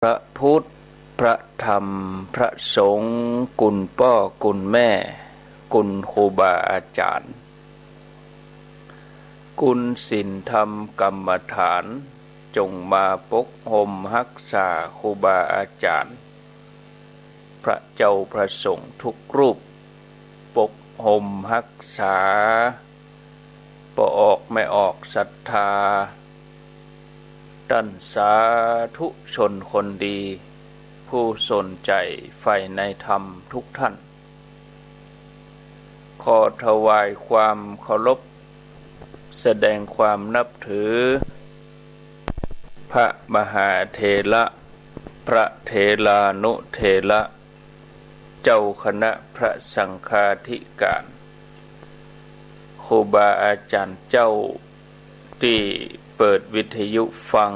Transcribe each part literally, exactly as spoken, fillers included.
พระพุทธ พระธรรม พระสงฆ์ กุณป้อ กุณแม่ กุณครูบาอาจ๋ารย์ กุณศีลธรรมกรรมฐาน จงมาปกห่มฮักษาครูบาอาจ๋ารย์ พระเจ้าพระสงฆ์ทุกรูป ปกห่มฮักษา ป้อออกแม่ออกศรัทธา ต้านสาธุชนคนดี ผู้สนใจ๋ใฝ่ในธรรมทุกท่าน ขอถวายความเคารพ แสดงความนับถือ พระมหาเถระ พระเถรานุเถระ เจ้าคณะพระสังฆาธิการ ครูบาอาจ๋ารย์เจ้า ตี้เปิดวิทยุฟัง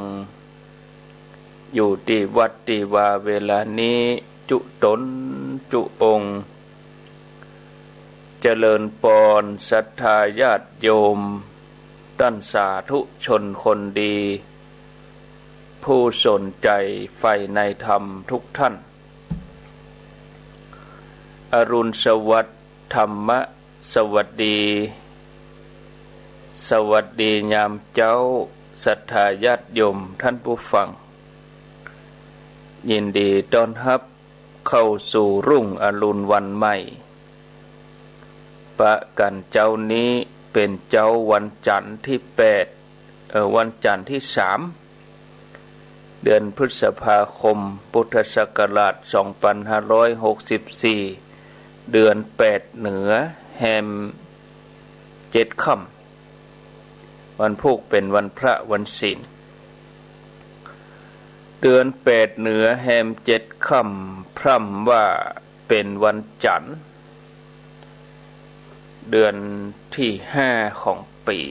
อยู่ตี้วัดตี้วาเวลานี้ จุ๊ต๋นจุ๊องค์ เจริญปอนศรัทธาญาติโยม ต้านสาธุชนคนดี ผู้สนใจ๋ใฝ่ในธรรมทุกท่าน อรุณสวัสดิ์ ธรรมะสวัสดี สวัสดียามเจ๊า ศรัทธาญาติโยมท่านผู้ฟัง ยินดีต้อนฮับเข้าสู่รุ่งอรุณวันใหม่ ปะกั๋นเจ๊านี้เป๋นเจ๊าวันจันทร์ตี้แปด เอ่อ วันจันทร์ตี้สาม เดือนพฤษภาคม พุทธศักราชสองปันห้าร้อยหกสิบสี่ เดือนแปดเหนือ แฮมเจ็ดค่ำ วันพูกเป๋นวันพระวันศีล เดือนแปดเหนือ แฮมเจ็ดค่ำ พร่ำว่า เป๋นวันจันทร์ เดือนตี้ห้าของปี๋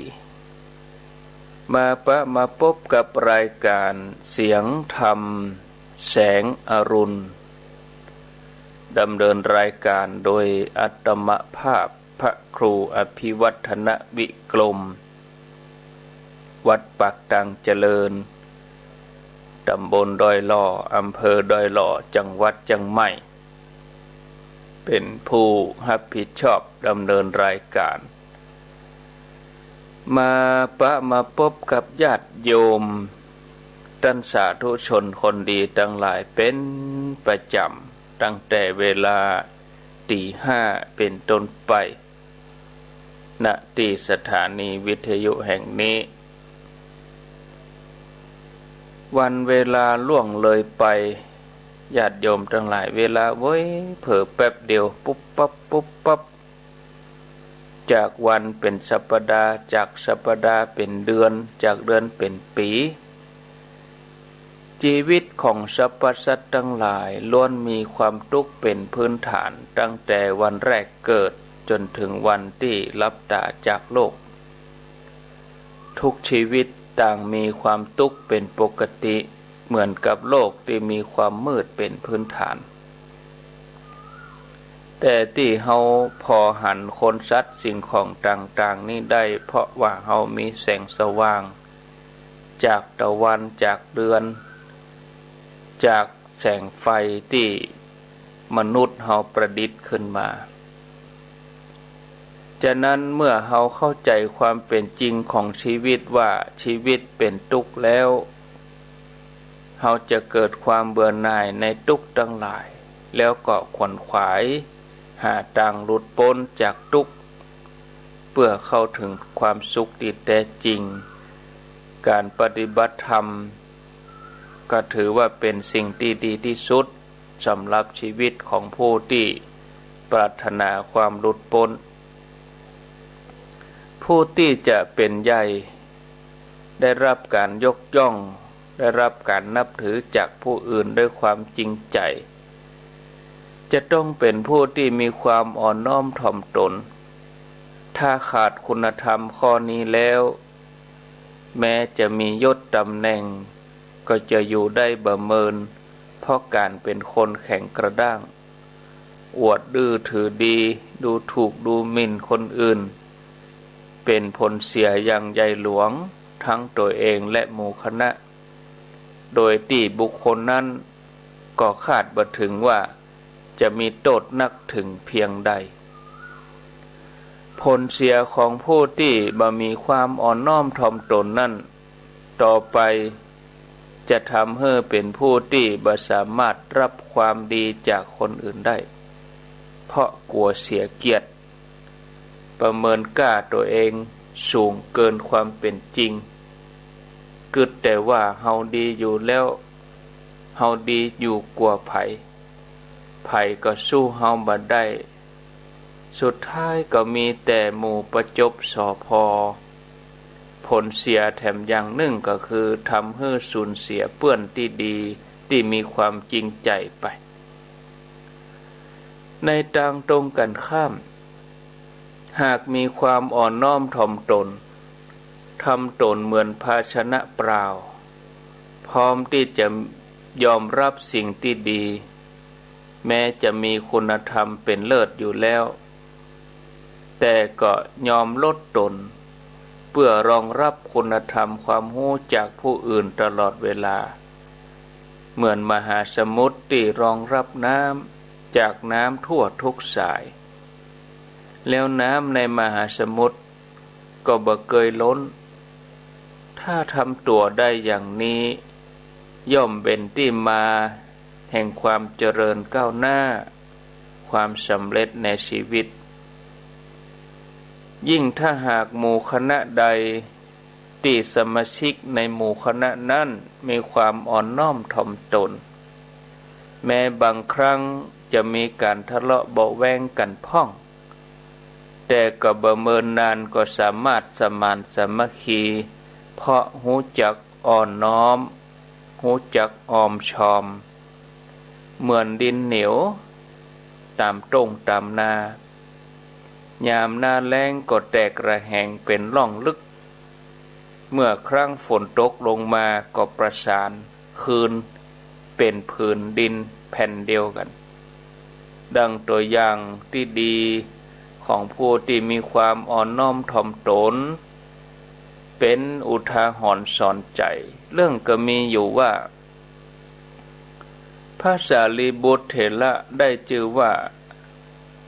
มาปะมาปบกับรายก๋านเสียงธรรมแสงอรุณ ดำเนินรายก๋านโดยอาตมาภาพพระครูอภิวัฒนวิกรม วัดปากตางเจริญ ต๋ำบลดอยหล่อ อำเภอดอยหล่อ จังหวัดเจียงใหม่ เป๋นผู้ฮับผิดชอบดำเนินรายก๋าน มาปะมาปบกับญาติโยม ต้านสาธุชนคนดีตังหลายเป๋นประจ๋ำ ตั้งแต่เวลาตี๋ห้าเป๋นต้นไป ณ ตี้สถานีวิทยุแห่งนี้ วันเวลาล่วงเลยไป ญาติโยมตังหลาย เวลาเว้ยเผลอแป๊บเดียว ปุ๊บปั๊บ ปุ๊บปั๊บ จากวันเป๋นสัปดาห์ จากสัปดาห์เป๋นเดือน จากเดือนเป๋นปี๋ จีวิตของสรรพสัตว์ตังหลายล้วนมีความตุ๊กข์เป๋นพื้นฐาน ตั้งแต่วันแรกเกิดจ๋นเถิงวันตี้ลับต๋าจากโลก ทุกจีวิตต่างมีความตุ๊กข์เป๋นปกติ เหมือนกับโลกตี้มีความมืดเป๋นพื้นฐาน แต่ตี้เฮาผ่อหันคนสัตว์สิ่งของต่างๆ นี้ได้ เพราะว่าเฮามีแสงสว่าง จากตะวัน จากเดือน จากแสงไฟตี้มนุษย์เฮาประดิษฐ์ขึ้นมา ฉะนั้นเมื่อเฮาเข้าใจ๋ความเป๋นจริงของจีวิตว่าจีวิตเป๋นตุ๊กข์แล้ว เฮาจะเกิดความเบื่อหน่ายในตุ๊กข์ตังหลาย แล้วก็ขวนขวายหาตางหลุดป๊นจากตุ๊กข์ เปื้อเข้าเถิงความสุขตี้แต๊จริง ก๋านปฏิบัติธรรม ก็ถือว่าเป๋นสิ่งตี้ดีตี้สุด สำหรับจีวิตของผู้ตี้ปรารถนาความหลุดป๊น ผู้ตี้จะเป๋นใหญ่ ได้รับก๋านยกย่อง ได้รับก๋านนับถือจากผู้อื่นด้วยความจริงใจ๋ จะต้องเป๋นผู้ตี้มีความอ่อนน้อมถ่อมต๋น ถ้าขาดคุณธรรมข้อนี้แล้ว แม้จะมียศต๋ำแหน่ง ก็จะอยู่ได้บ่เมิน เพราะก๋านเป๋นคนแข็งกระด้าง อวดดื้อถือดี ดูถูกดูหมิ่นคนอื่น เป๋นผลเสียอย่างใหญ่หลวง ทั้งตั๋วเองและหมู่คณะ โดยตี้บุคคลนั้นก็คาดบ่เถิงว่าจะมีโต้ษนักเถิงเปียงใด ผลเสียของผู้ตี้บ่มีความอ่อนน้อมถ่อมตนนั้น ต่อไปจะทำหื้อเป๋นผู้ตี้บ่สามารถฮับความดีจากคนอื่นได้ เพราะกั๋วเสียเกียรติ ประเมินก้าตั๋วเองสูงเกินความเป๋นจริง กึ๊ดแต่ว่าเฮาดีอยู่แล้ว เฮาดีอยู่กว่าใผ ใผก็สู้เฮาบ่ได้ สุดท้ายก็มีแต่หมู่ประจบ สภ. ผลเสียแถมอย่างนึ่งก็คือทำหื้อสูญเสียเปื้อนตี้ดีตี้มีความจริงใจ๋ไป ในตางตรงกั๋นข้าม หากมีความอ่อนน้อมถ่อมตน ทำตนเหมือนภาชนะเปล่า พร้อมตี้จะยอมฮับสิ่งตี้ดี แม้จะมีคุณธรรมเป๋นเลิศอยู่แล้ว แต่ก็ยอมลดตน เปื้อรองฮับคุณธรรมความฮู้จากผู้อื่นตลอดเวลา เหมือนมหาสมุทรตี้รองฮับน้ำจากน้ำทั่วทุกสาย แล้วน้ำในมหาสมุทรก็บ่เกยล้น ถ้าทำตั๋วได้อย่างนี้ ย่อมเป๋นตี้มาแห่งความเจริญก้าวหน้า ความสำเร็จในชีวิต ยิ่งถ้าหากหมู่คณะใด ตี้สมาชิกในหมู่คณะนั้นมีความอ่อนน้อมถ่อมตน แม้บางครั้งจะมีก๋านทะเลาะเบาะแว้งกั๋นพ่อง แต่ก็บ่เมินนานก็สามารถสมานสามัคคี เพราะฮู้จักอ่อนน้อม ฮู้จักออมชอม เหมือนดินเหนียวต๋ามต้งต๋ามนา ยามหน้าแล้งก็แตกระแหงเป๋นร่องลึก เมื่อครั้งฝนตกลงมาก็ประสานคืนเป๋นผืนดินแผ่นเดียวกั๋น ดังตั๋วอย่างตี้ดีของผู้ตี้มีความอ่อนน้อมถ่อมตน เป๋นอุทาหรณ์สอนใจ๋ เรื่องก็มีอยู่ว่า พระสารีบุตรเถระได้จื้อว่า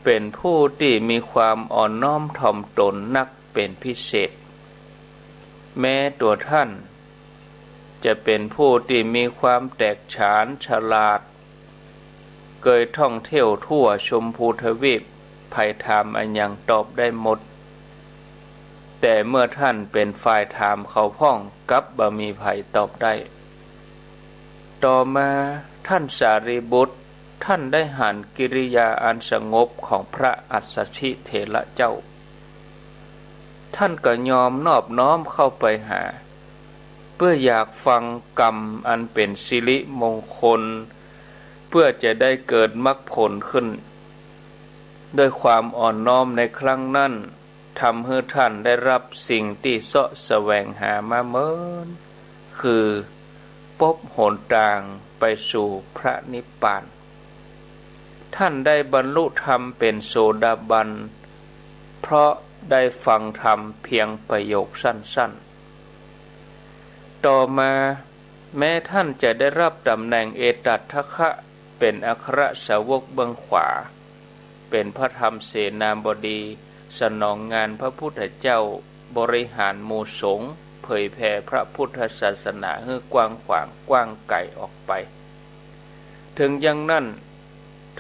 เป๋นผู้ตี้มีความอ่อนน้อมถ่อมตนนักเป๋นพิเศษ แม้ตั๋วท่านจะเป๋นผู้ตี้มีความแตกฉานฉลาด เกยท่องเที่ยวทั่วชมพูทวีป ใผถามอะหยังตอบได้หมด แต่เมื่อท่านเป๋นฝ่ายถามเขาพ่อง กลับบ่มีใผตอบได้ ต่อมาท่านสารีบุตร ท่านได้หันกิริยาอันสงบของพระอัสสชิเถระเจ้า ท่านก็ยอมนอบน้อมเข้าไปหา เปื้ออยากฟังกำอันเป๋นสิริมงคล เปื้อจะได้เกิดมรรคผลขึ้น ด้วยความอ่อนน้อมในครั้งนั้น ทำหื้อท่านได้ฮับสิ่งตี้เซาะแสวงหามาเมิน คือปบหนตางไปสู่พระนิพพาน ท่านได้บรรลุธรรมเป๋นโสดาบัน เพราะได้ฟังธรรมเพียงประโยคสั้นๆ ต่อมาแม้ท่านจะได้ฮับต๋ำแหน่งเอตตัคคะ เป๋นอัครสาวกเบื้องขวา เป๋นพระธรรมเสนาบดี สนองงานพระพุทธเจ้า บริหารหมู่สงฆ์ เผยแผ่พระพุทธศาสนาหื้อกว้างขวางกว้างไก๋ออกไป เถิงอย่างนั้น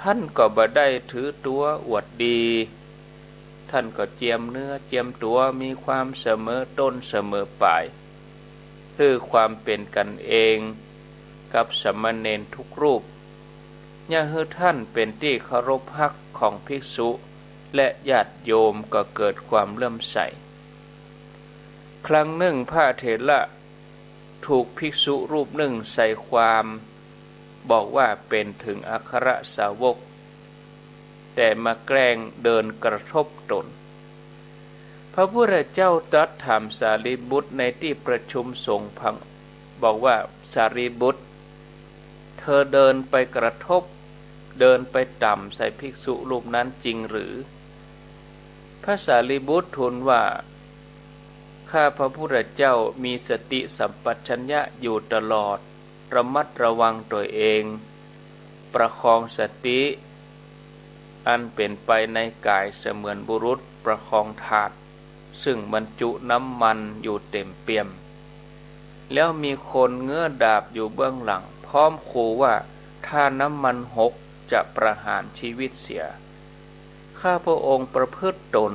ท่านก็บ่ได้ถือตั๋วอวดดี ท่านก็เจียมเนื้อเจียมตั๋ว มีความเสมอต้นเสมอปลาย หื้อความเป๋นกั๋นเองกับสามเณรทุกรูป เยียะหื้อท่านเป๋นตี้เคารพฮักของภิกษุและญาติโยม ก็เกิดความเลื่อมใส ครั้งนึ่งพระเถระถูกภิกษุรูปนึ่งใส่ความ บอกว่าเป๋นเถิงอัครสาวก แต่มาแกล้งเดินกระทบตน พระพุทธเจ้าตรัสถามสารีบุตรในตี้ประชุมสงฆ์พัง บอกว่า สารีบุตร เธอเดินไปกระทบ เดินไปต่ำใส่ภิกษุรูปนั้นจริงหรือ พระสารีบุตรทูลว่า ข้าพระพุทธเจ้ามีสติสัมปชัญญะอยู่ตลอด ระมัดระวังตั๋วเอง ประคองสติ อันเป๋นไปในก๋ายเสมือนบุรุษประคองถาด ซึ่งบรรจุน้ำมันอยู่เต็มเปี่ยม แล้วมีคนเงื้อดาบอยู่เบื้องหลัง พร้อมขู่ว่า ถ้าน้ำมันหกจะประหารชีวิตเสีย ข้าพระองค์ประพฤติตน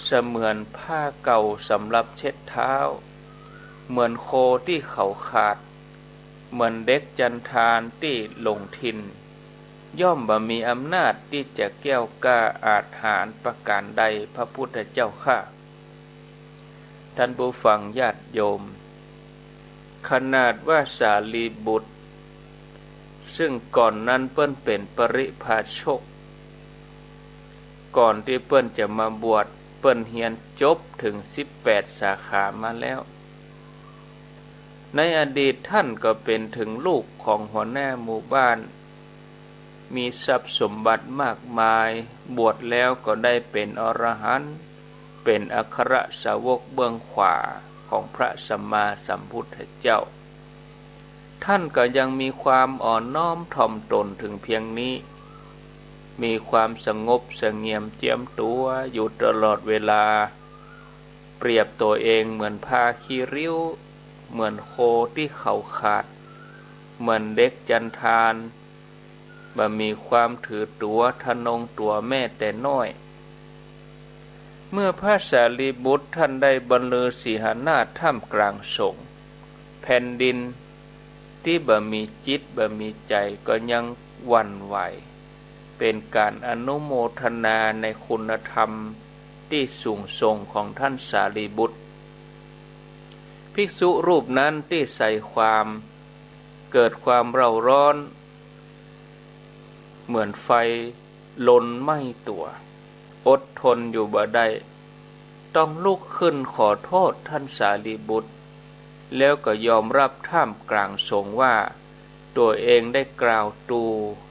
เสมือนผ้าเก่าสำหรับเช็ดเท้า เหมือนโคตี้เขาขาด เหมือนเด็กจันทานตี้หลงถิ่น ย่อมบ่มีอำนาจตี้จะแก้วกล้าอาจหาญประก๋านใด พระพุทธเจ้าข้า ท่านผู้ฟังญาติโยม ขนาดว่าสารีบุตร ซึ่งก่อนนั้นเปิ้นเป๋นปริพาชก ก่อนตี้เปิ้นจะมาบวช เปิ้นเฮียนจบเถิงสิบแปดสาขามาแล้ว ในอดีตท่านก็เป๋นเถิงลูกของหัวหน้าหมู่บ้าน มีทรัพย์สมบัติมากมาย บวชแล้วก็ได้เป๋นอรหันต์ เป๋นอัครสาวกเบื้องขวาของพระสัมมาสัมพุทธเจ้า ท่านก็ยังมีความอ่อนน้อมถ่อมตนเถิงเพียงนี้ มีความสงบเสงี่ยมเจียมตั๋วอยู่ตลอดเวลา เปรียบตั๋วเองเหมือนผ้าขี้ริ้ว เหมือนโคตี้เขาขาด เหมือนเด็กจันทาน บ่มีความถือตั๋วทะนงตั๋วแม้แต่น้อย เมื่อพระสารีบุตรท่านได้บรรลือสีหนาฏท่ามกลางสงฆ์ แผ่นดินตี้บ่มีจิตบ่มีใจ๋ก็ยังหวั่นไหว เป๋นก๋านอนุโมทนาในคุณธรรมตี้สูงส่งของท่านสารีบุตร ภิกษุรูปนั้นตี้ใส่ความ เกิดความเร่าร้อน เหมือนไฟลนไหม้ตั๋ว อดทนอยู่บ่ได้ ต้องลุกขึ้นขอโทษท่านสารีบุตร แล้วก็ยอมรับท่ามกลางสงฆ์ว่า ตั๋วเองได้กล่าวตู่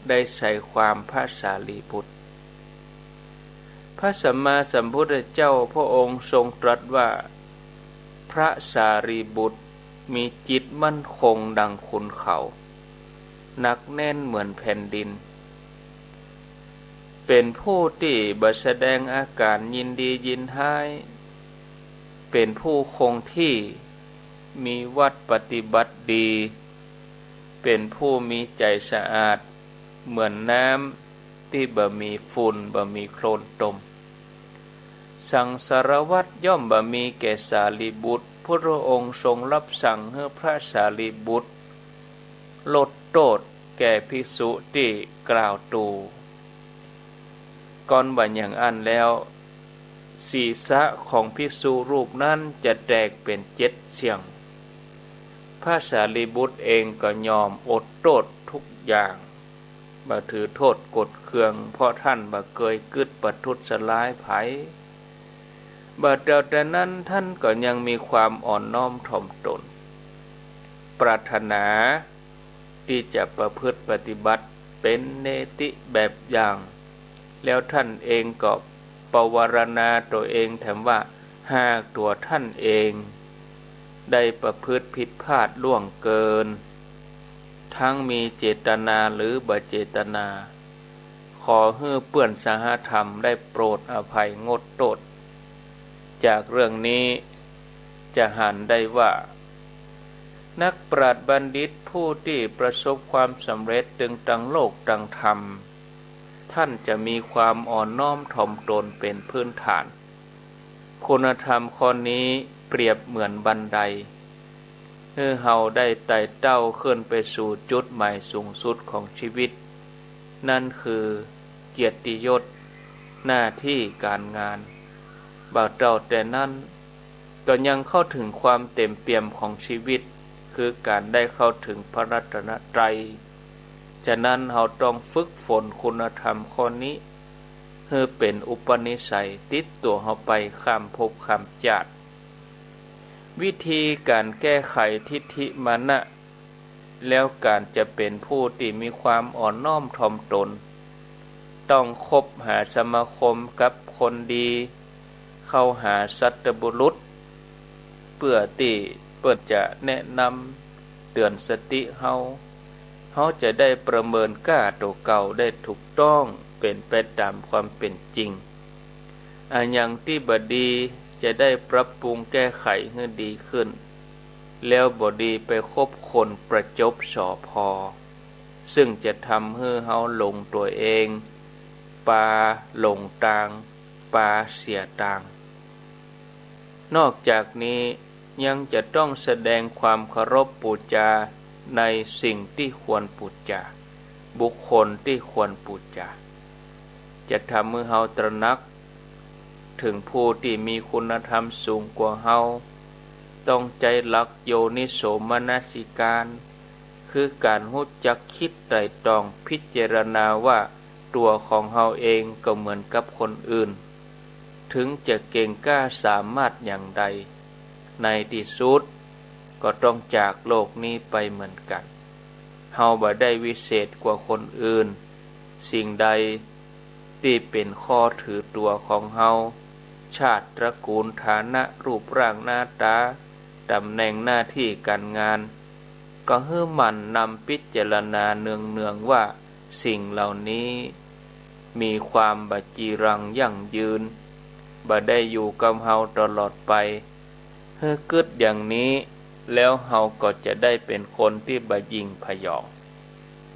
ได้ใส่ความพระสารีบุตร พระสัมมาสัมพุทธเจ้าพระองค์ทรงตรัสว่า พระสารีบุตรมีจิตมั่นคงดังขุนเขา หนักแน่นเหมือนแผ่นดิน เป๋นผู้ตี้บ่แสดงอาก๋านยินดียินฮ้าย เป๋นผู้คงที่ มีวัตรปฏิบัติดี เป๋นผู้มีใจ๋สะอาด เหมือนน้ำตี้บ่มีฝุ่นบ่มีโคลนตม สังสารวัฏย่อมบ่มีแก่สารีบุตร พุทธองค์ทรงรับสั่งหื้อพระสารีบุตร ลดโต้ษแก่ภิกษุตี้กล่าวตู่ ก้อนว่าอย่างอั้นแล้ว ศีรษะของภิกษุรูปนั้นจะแตกเป๋นเจ็ดเสี้ยง พระสารีบุตรเองก็ยอมอดโต้ษทุกอย่าง บ่ถือโต้ษโกรธเคือง เพราะท่านบ่เกยกึ๊ดประทุษร้ายใผ บ่เตียวแต่นั้นท่านก็ยังมีความอ่อนน้อมถ่อมตน ปรารถนา ตี้จะประพฤติปฏิบัติเป๋นเนติแบบอย่าง แล้วท่านเองก็ปวารณาตั๋วเองแถมว่า หากตั๋วท่านเองได้ประพฤติผิดพลาดล่วงเกิน ทั้งมีเจตนาหรือบ่เจตนา ขอหื้อเปื้อนสหธรรมได้โปรดอภัยงดโต้ษ จากเรื่องนี้จะหันได้ว่า นักปราชญ์บัณฑิตผู้ตี้ประสบความสำเร็จตึงตังโลกตังธรรม ท่านจะมีความอ่อนน้อมถ่อมตนเป๋นพื้นฐาน คุณธรรมข้อนี้เปรียบเหมือนบันได หื้อเฮาได้ไต่เต้าขึ้นไปสู่จุดหมายสูงสุดของชีวิต นั้นคือเกียรติยศ หน้าตี้ก๋านงาน บ่เตียวแต่นั้น ก็ยังเข้าเถิงความเต็มเปี่ยมของชีวิต คือก๋านได้เข้าเถิงพระรัตนตรัย ฉะนั้นเฮาต้องฝึกฝนคุณธรรมข้อนี้ หื้อเป๋นอุปนิสัยติดตั๋วเฮาไปข้ามภพข้ามจาติ วิธีก๋านแก้ไขทิฏฐิมานะ แล้วก๋านจะเป๋นผู้ตี้มีความอ่อนน้อมถ่อมตน ต้องคบหาสมาคมกับคนดี เข้าหาสัตบุรุษ เปื้อตี้เปิ้นจะแนะน เตื๋อนสติเฮา เฮาจะได้ประเมินก้าตั๋วเก่าได้ถูกต้อง เป๋นไปต๋ามความเป๋นจริง อะหยังตี้บ่ดี จะได้ปรับปรุงแก้ไขหื้อดีขึ้น แล้วบ่ดีไปคบคนประจบ สภ. ซึ่งจะทำหื้อเฮาหลงตั๋วเอง ปาหลงตาง ปาเสียตาง นอกจากนี้ยังจะต้องแสดงความเคารพปู๋จาในสิ่งตี้ควรปู๋จา บุคคลตี้ควรปู๋จา จะทำหื้อเฮาตระหนักเถิงผู้ตี้มีคุณธรรมสูงกว่าเฮา ต้องใจ๊หลักโยนิโสมนสิการ คือก๋านฮู้จักกึ๊ดไตร่ตรองพิจารณาว่า ตั๋วของเฮาเองก็เหมือนกับคนอื่น เถิงจะเก่งกล้าสามารถอย่างใด ในตี้สุดก็ต้องจากโลกนี้ไปเหมือนกั๋น เฮาบ่ได้วิเศษกว่าคนอื่น สิ่งใดตี้เป๋นข้อถือตั๋วของเฮา ชาติตระกูล ฐานะ รูปร่างหน้าต๋า ต๋ำแหน่งหน้าตี้ก๋านงาน ก็หื้อหมั่นนำพิจารณาเนืองๆ ว่าสิ่งเหล่านี้มีความบ่จีรังยั่งยืน บ่ได้อยู่กับเฮาตลอดไป หื้อกึ๊ดอย่างนี้ แล้วเฮาก็จะได้เป๋นคนตี้บ่หยิ่งผยอง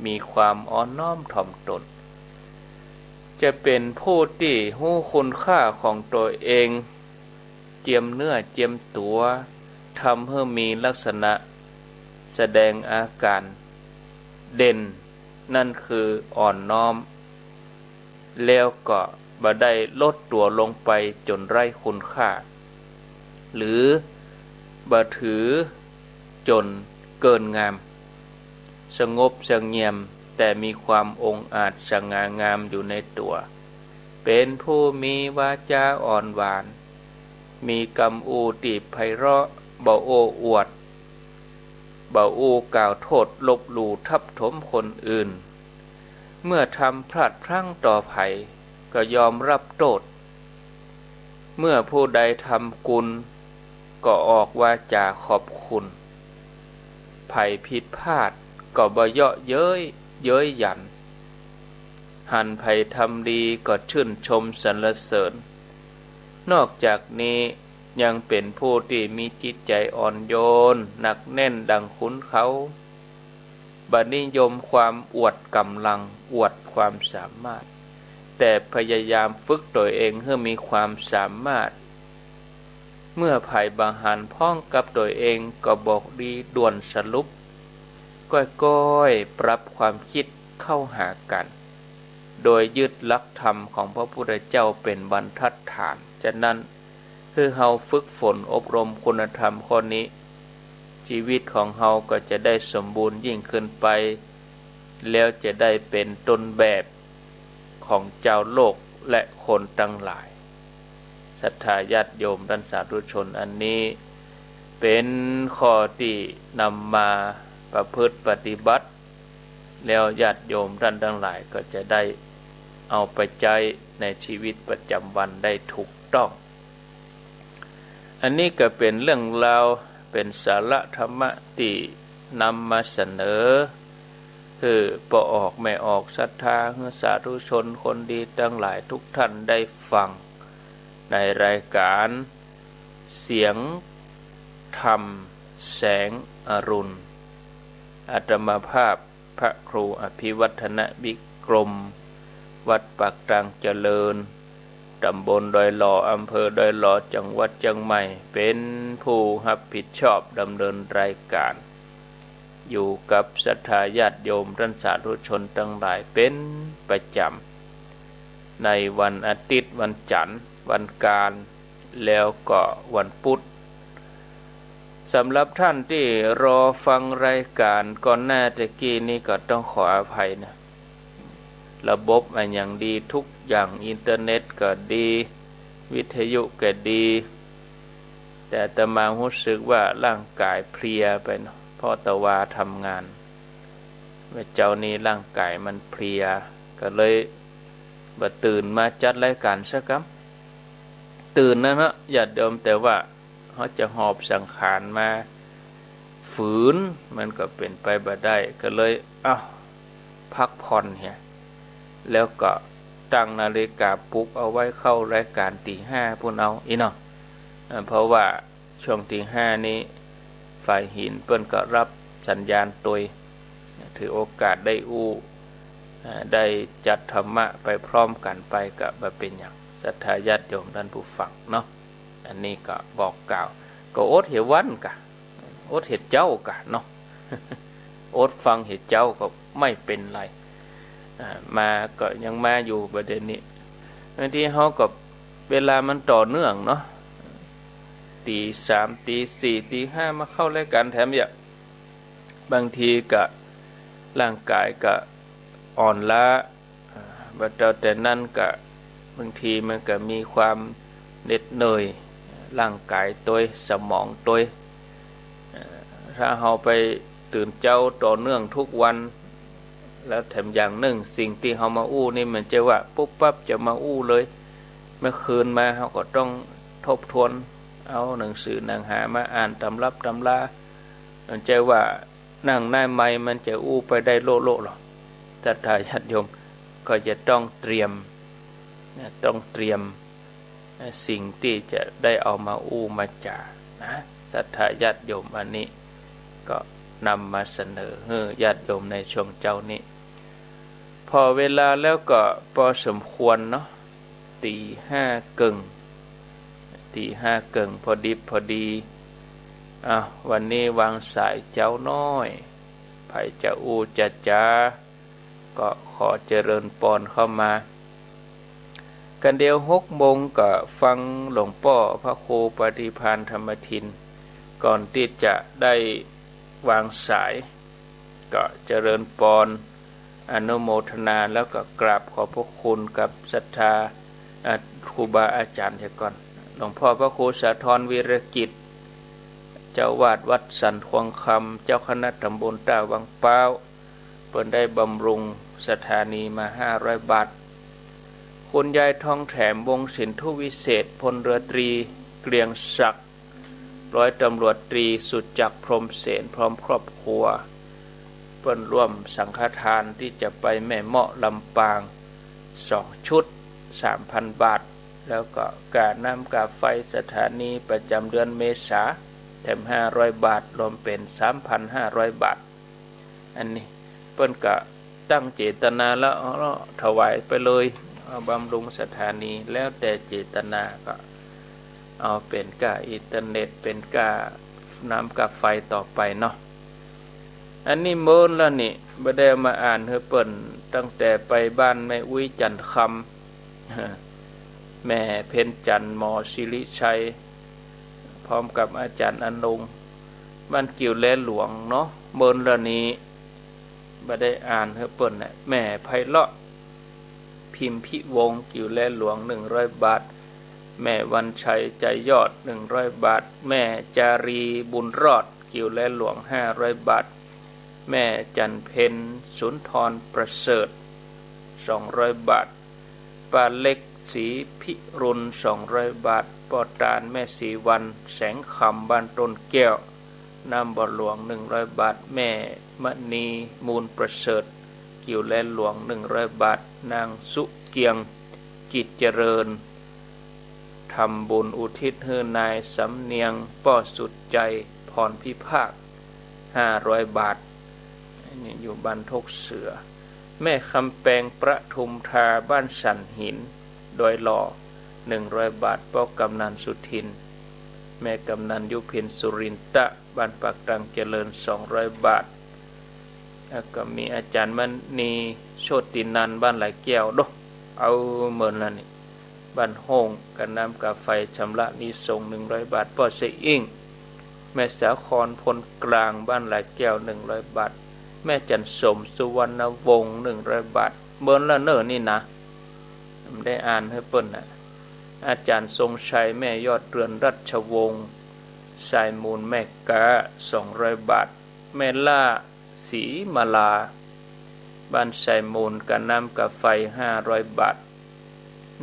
มีความอ่อนน้อมถ่อมตน จะเป๋นผู้ตี้ฮู้คุณค่าของตั๋วเอง เจียมเนื้อเจียมตั๋ว ทำหื้อมีลักษณะแสดงอาก๋านเด่น นั่นคืออ่อนน้อม แล้วก็บ่ได้ลดตั๋วลงไปจ๋นไร้คุณค่า หรือบ่ถือจ๋นเกินงาม สงบเสงี่ยม แต่มีความองอาจสง่างามอยู่ในตั๋ว เป๋นผู้มีวาจาอ่อนหวาน มีกำอู้ตี้ไพเราะ บ่โอ้อวด บ่อู้กล่าวโต้ษลบหลู่ทับถมคนอื่น เมื่อทำพลาดพลั้งต่อใผก็ยอมรับโต้ษ เมื่อผู้ใดทำกุณก็ออกวาจ๋าขอบคุณ ใผผิดพลาดก็บ่เยาะเย้ย เย้ยหยัน หันใผทำดีก็ชื่นชมสรรเสริญ นอกจากนี้ยังเป๋นผู้ตี้มีจิตใจ๋อ่อนโยน หนักแน่นดังขุนเขา บ่นิยมความอวดก๋ำลัง อวดความสามารถ แต่พยายามฝึกตั๋วเองหื้อมีความสามารถ เมื่อใผบ่หันพ้องกับตั๋วเองก็บ่ดีด่วนสรุป ก้อยๆ ปรับความกึ๊ดเข้าหากั๋น โดยยึดหลักธรรมของพระพุทธเจ้าเป๋นบรรทัดฐาน ฉะนั้น หื้อเฮาฝึกฝนอบรมคุณธรรมข้อนี้ จีวิตของเฮาก็จะได้สมบูรณ์ยิ่งขึ้นไป แล้วจะได้เป๋นต้นแบบของจาวโลกและคนตังหลาย ศรัทธาญาติโยมต้านสาธุชน อันนี้เป๋นข้อตี้นำมาประพฤติปฏิบัติ แล้วญาติโยมต้านตังหลายก็จะได้เอาไปใจ๊ในจีวิตประจ๋ำวันได้ถูกต้อง อันนี้ก็เป๋นเรื่องราว เป๋นสาระธรรมะตี้นำมาเสนอ หื้อป้อออกแม่ออกศรัทธา หื้อสาธุชนคนดีตังหลายทุกท่านได้ฟัง ในรายการเสียงธรรมแสงอรุณ อาตมาภาพ พระครูอภิวัฒนวิกรม วัดปากตางเจริญ ต๋ำบลดอยหล่อ อำเภอดอยหล่อ จังหวัดเจียงใหม่ เป๋นผู้ฮับผิดชอบดำเนินรายการ อยู่กับศรัทธาญาติโยมต้านสาธุชนตังหลายเป๋นประจ๋ำ ในวันอาทิตย์ วันจั๋นทร์ วันอังคาร แล้วก็วันพุธ สำหรับท่านตี้รอฟังรายการก่อนหน้าตะกี้นี้ก็ต้องขออภัยนะ ระบบอะหยังดีทุกอย่าง อินเทอร์เน็ตก็ดี วิทยุก็ดี แต่อาตมาฮู้สึกว่าร่างก๋ายเพลียไปเนาะ เพราะตะวาทำงาน เมื่อเจ๊านี้ร่างก๋ายมันเพลีย ก็เลยบ่ตื่นมาจัดรายการสักกำ ตื่นนะเนาะญาติโยม แต่ว่าเฮาจะหอบสังขารมา ฝืน มันก็เป๋นไปบ่ได้ ก็เลย เอ้า พักผ่อนเหีย แล้วก็ตั้งนาฬิกาปลุกเอาไว้เข้ารายก๋านตีห้าปู้นเอา อี้เนาะ เอ่อ เพราะว่าช่วงตีห้านี้ ฝ่ายหินเปิ้นก็ฮับสัญญาณตวย ถือโอกาสได้อู้ เอ่อ ได้จัดธรรมะไปพร้อมกั๋นไป ก็บ่เป๋นหยัง ศรัทธาญาติโยมต้านผู้ฟังเนาะ อันนี้ก็บอกกล่าว ก็อดเหียวันกะ อดเหียเจ๊ากะเนาะ อดฟังเหียเจ๊าก็ไม่เป๋นไร อ่า มาก็ยังมาอยู่บ่าเดี่ยวนี้ บางทีเฮาก็เวลามันต่อเนื่องเนาะ ตีสาม ตีสี่ ตีห้า มาเข้ารายก๋านแถมเยียะ บางทีก็ร่างก๋ายก็อ่อนล้า อ่า บ่เต้าแต่นั้นก็บางทีมันก็มีความเหน็ดเหนื่อย ร่างก๋ายตวย สมองตวย เอ่อ ถ้าเฮาไปตื่นเจ๊าต่อเนื่องทุกวัน แล้วแถมอย่างนึ่งสิ่งตี้เฮามาอู้นี่มันจะว่าปุ๊บปั๊บจะมาอู้เลย เมื่อคืนมาเฮาก็ต้องทบทวน เอาหนังสือหนังหามาอ่านตำรับตำรา มันจะว่า นั่งหน้าไมค์มันจะอู้ไปได้โล่ๆ หรอ ศรัทธาญาติโยมก็จะต้องเตรียมนะ ต้องเตรียมสิ่งตี้จะได้เอามาอู้มาจ๋านะ ศรัทธาญาติโยม อันนี้ก็นำมาเสนอหื้อญาติโยมในช่วงเจ๊านี้ ผ่อเวลาแล้วก็ปอสมควรเนาะ ตีห้าเกิ่ง ตีห้าเกิ่งพอดิบพอดี อ้าว วันนี้วางสายเจ๊าน้อย ใผจะอู้จะจ๋า ก็ขอเจริญปอนเข้ามา กันเดี๋ยวหกโมงก็ฟังหลวงป้อพระครูปฏิภาณธรรมทิน ก่อนตี้จะได้วางสาย ก็เจริญปอน อนุโมทนา แล้วก็กราบขอบพระคุณกับศรัทธา อ่ะ ครูบาอาจ๋ารย์เสียก่อน หลวงพ่อพระครูสาธร วีรกิจ เจ้าอาวาสวัดสันทวงคำ เจ้าคณะตำบลต้าวังป๊าว เปิ้นได้บำรุงสถานีมาห้าร้อยบาท คุณยายทองแถม วงศ์สินธุวิเศษ พลเรือตรี เกรียงศักดิ์ ร้อยตำรวจตรี สุจักร พรหมเสน พร้อมครอบครัว เปิ้นร่วมสังฆทานตี้จะไปแม่เมาะ ลำปาง สองชุด สามพันบาท แล้วก็ก๋าน้ำก๋าไฟสถานีประจ๋ำเดือนเมษา แถมห้าร้อยบาท รวมเป๋นสามพันห้าร้อยบาท อันนี้เปิ้นก็ตั้งเจตนาแล้ว เอาเนาะ ถวายไปเลย เอาบำรุงสถานี แล้วแต่เจตนา ก็เอาเป๋นก้าอินเทอร์เน็ต เป๋นก้าน้ำก้าไฟต่อไปเนาะ อันนี้เมินแล้วนี่ บ่ได้เอามาอ่านหื้อเปิ้น ตั้งแต่ไปบ้านแม่อุ๊ย จันทร์คำ แม่เพ็ญจันทร์ หมอสิริชัย พร้อมกับอาจ๋ารย์อนงค์ บ้านกิ่วแลหลวงเนาะ เมินแล้วนี้ บ่ได้อ่านหื้อเปิ้นนะ แม่ไพเราะ พิมพิวงศ์ กิ่วแลหลวง หนึ่งร้อยบาท แม่วันชัย ใจยอด หนึ่งร้อยบาท แม่จารี บุญรอด กิ่วแลหลวง ห้าร้อยบาท แม่จันทร์เพ็ญ สุนทรประเสริฐ สองร้อยบาท ป้าเล็ก ศรีพิรุณ สองร้อยบาท ป้อตาน แม่ศรีวรรณ แสงคำ บ้านต้นแก้ว น้ำบ่อหลวง หนึ่งร้อยบาท แม่มณี มูลประเสริฐ กิ่วแลหลวง หนึ่งร้อยบาท นางสุเกียง กิจเจริญ ทำบุญอุทิศหื้อนายสำเนียง ป้อสุดใจ พรพิภาค ห้าร้อยบาท อันนี้อยู่บ้านทกเสือ แม่คำแปง ประทุมธา บ้านสันหิน ดอยหล่อ หนึ่งร้อยบาท ป้อกำนันสุทิน แม่กำนันยุพิน สุรินทะ บ้านปากตังเจริญ สองร้อยบาท แล้วก็มีอาจ๋ารย์มณี โชตินันท์ บ้านหลายแก้ว โดะ เอาเมินแล้วนี่ บ้านโฮ่ง ก๋าน้ำก๋าไฟ ชำระหนี้ส่ง หนึ่งร้อยบาท ป้อเสอิ้ง แม่สาคร พลกลาง บ้านหลายแก้ว หนึ่งร้อยบาท แม่จันทร์สม สุวรรณวงศ์ หนึ่งร้อยบาท เมินแล้วเน่อนี่นะ บ่ได้อ่านหื้อเปิ้นนะ อาจ๋ารย์ทรงชัย แม่ยอดเรือน รัชวงศ์ สายมูล แม่ก๊า สองร้อยบาท แม่ล่า ศรีมาลา บ้านสายมูล ก๋าน้ำก๋าไฟ ห้าร้อยบาท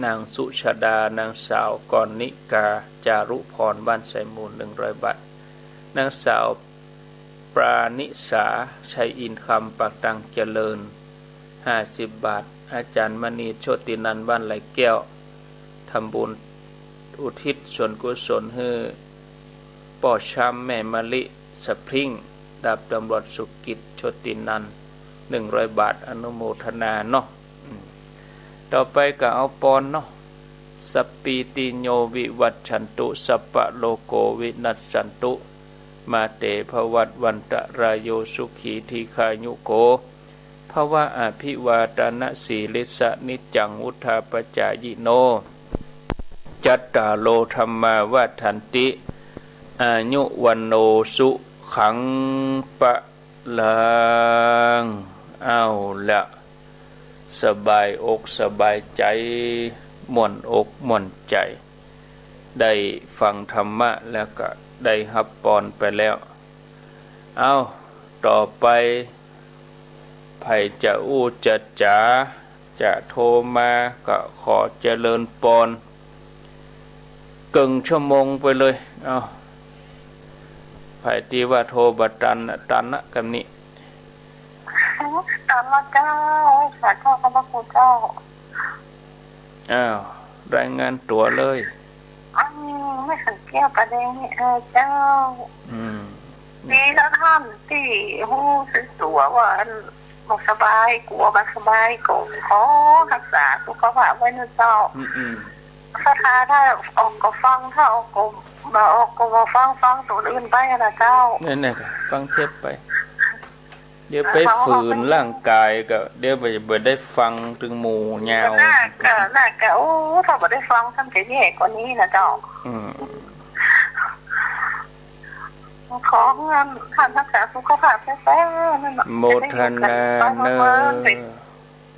นางสุชาดา นางสาวกรณิกา จารุพร บ้านสายมูล หนึ่งร้อยบาท นางสาว ปราณิสา ชัยอินทร์คำ ปากตังเจริญ ห้าสิบบาท อาจารย์มณี โชตินันท์ บ้านไหลแก้ว ทำบุญอุทิศส่วนกุศลหื้อป้อช้ำแม่มะลิ สะพริ้ง ดาบตำรวจสุกิจ โชตินันท์ หนึ่งร้อยบาท อนุโมทนาเนาะ อืม ต่อไปก็เอาปอนเนาะ สัปปีติโยวิวัชชันตุ สัพพะโรโควินัสสันตุ มาเตภวัตวันตะราโย สุขีทีฆายุโก ภะวะ อภิวาทะนะสีลิสสะ นิจจังวุฑฒาปะจายิโน จัตตาโรธัมมาวัฑฒันติ อายุวัณโณสุขังพะลัง เอาละ สบายอกสบายใจ๋ ม่วนอกม่วนใจ๋ ได้ฟังธรรมะแล้วก็ได้ฮับปอนไปแล้ว เอา ต่อไป ใผจะอู้จะจ๋า จะโทรมาก็ขอเจริญปอน เกิ่งชั่วโมงไปเลย เอา ใผตี้ว่าโทรบ่ตันน่ะ ตันนะกำนี้ ตันละเจ้า สาธุขอบพระคุณเจ้า อ้าว รายงานตั๋วเลย อืม แม่ขันแก้ว กระแดงนี่ เออ เจ้า อืม ดีแล้วท่านตี้ฮู้สึกตั๋วว่าอันบ่สบาย กั๋วบ่สบาย ก็ขอฮักษาสุขภาพไว้นะเจ้า อืม อืม ศรัทธาถ้าออกก็ฟัง ถ้าออกก็บ่ออกก็บ่ฟัง ฟังตั๋วอื่นไปนะเจ้า นั่นน่ะ ฟังเทปไป เดี๋ยวไปฝืนร่างกายก็ เดี๋ยวบ่ บ่ได้ฟังตึงหมู่ยาว น่าก็ น่าก็ โอ้ ถ้าบ่ได้ฟังซ้ำจะแย่กว่านี้นะเจ้า อืม ขอเงินท่านรักษาสุขภาพแต๊ๆ นั่นน่ะ โมทนาเน่อ จะได้อยู่กันไปเมินๆ ไป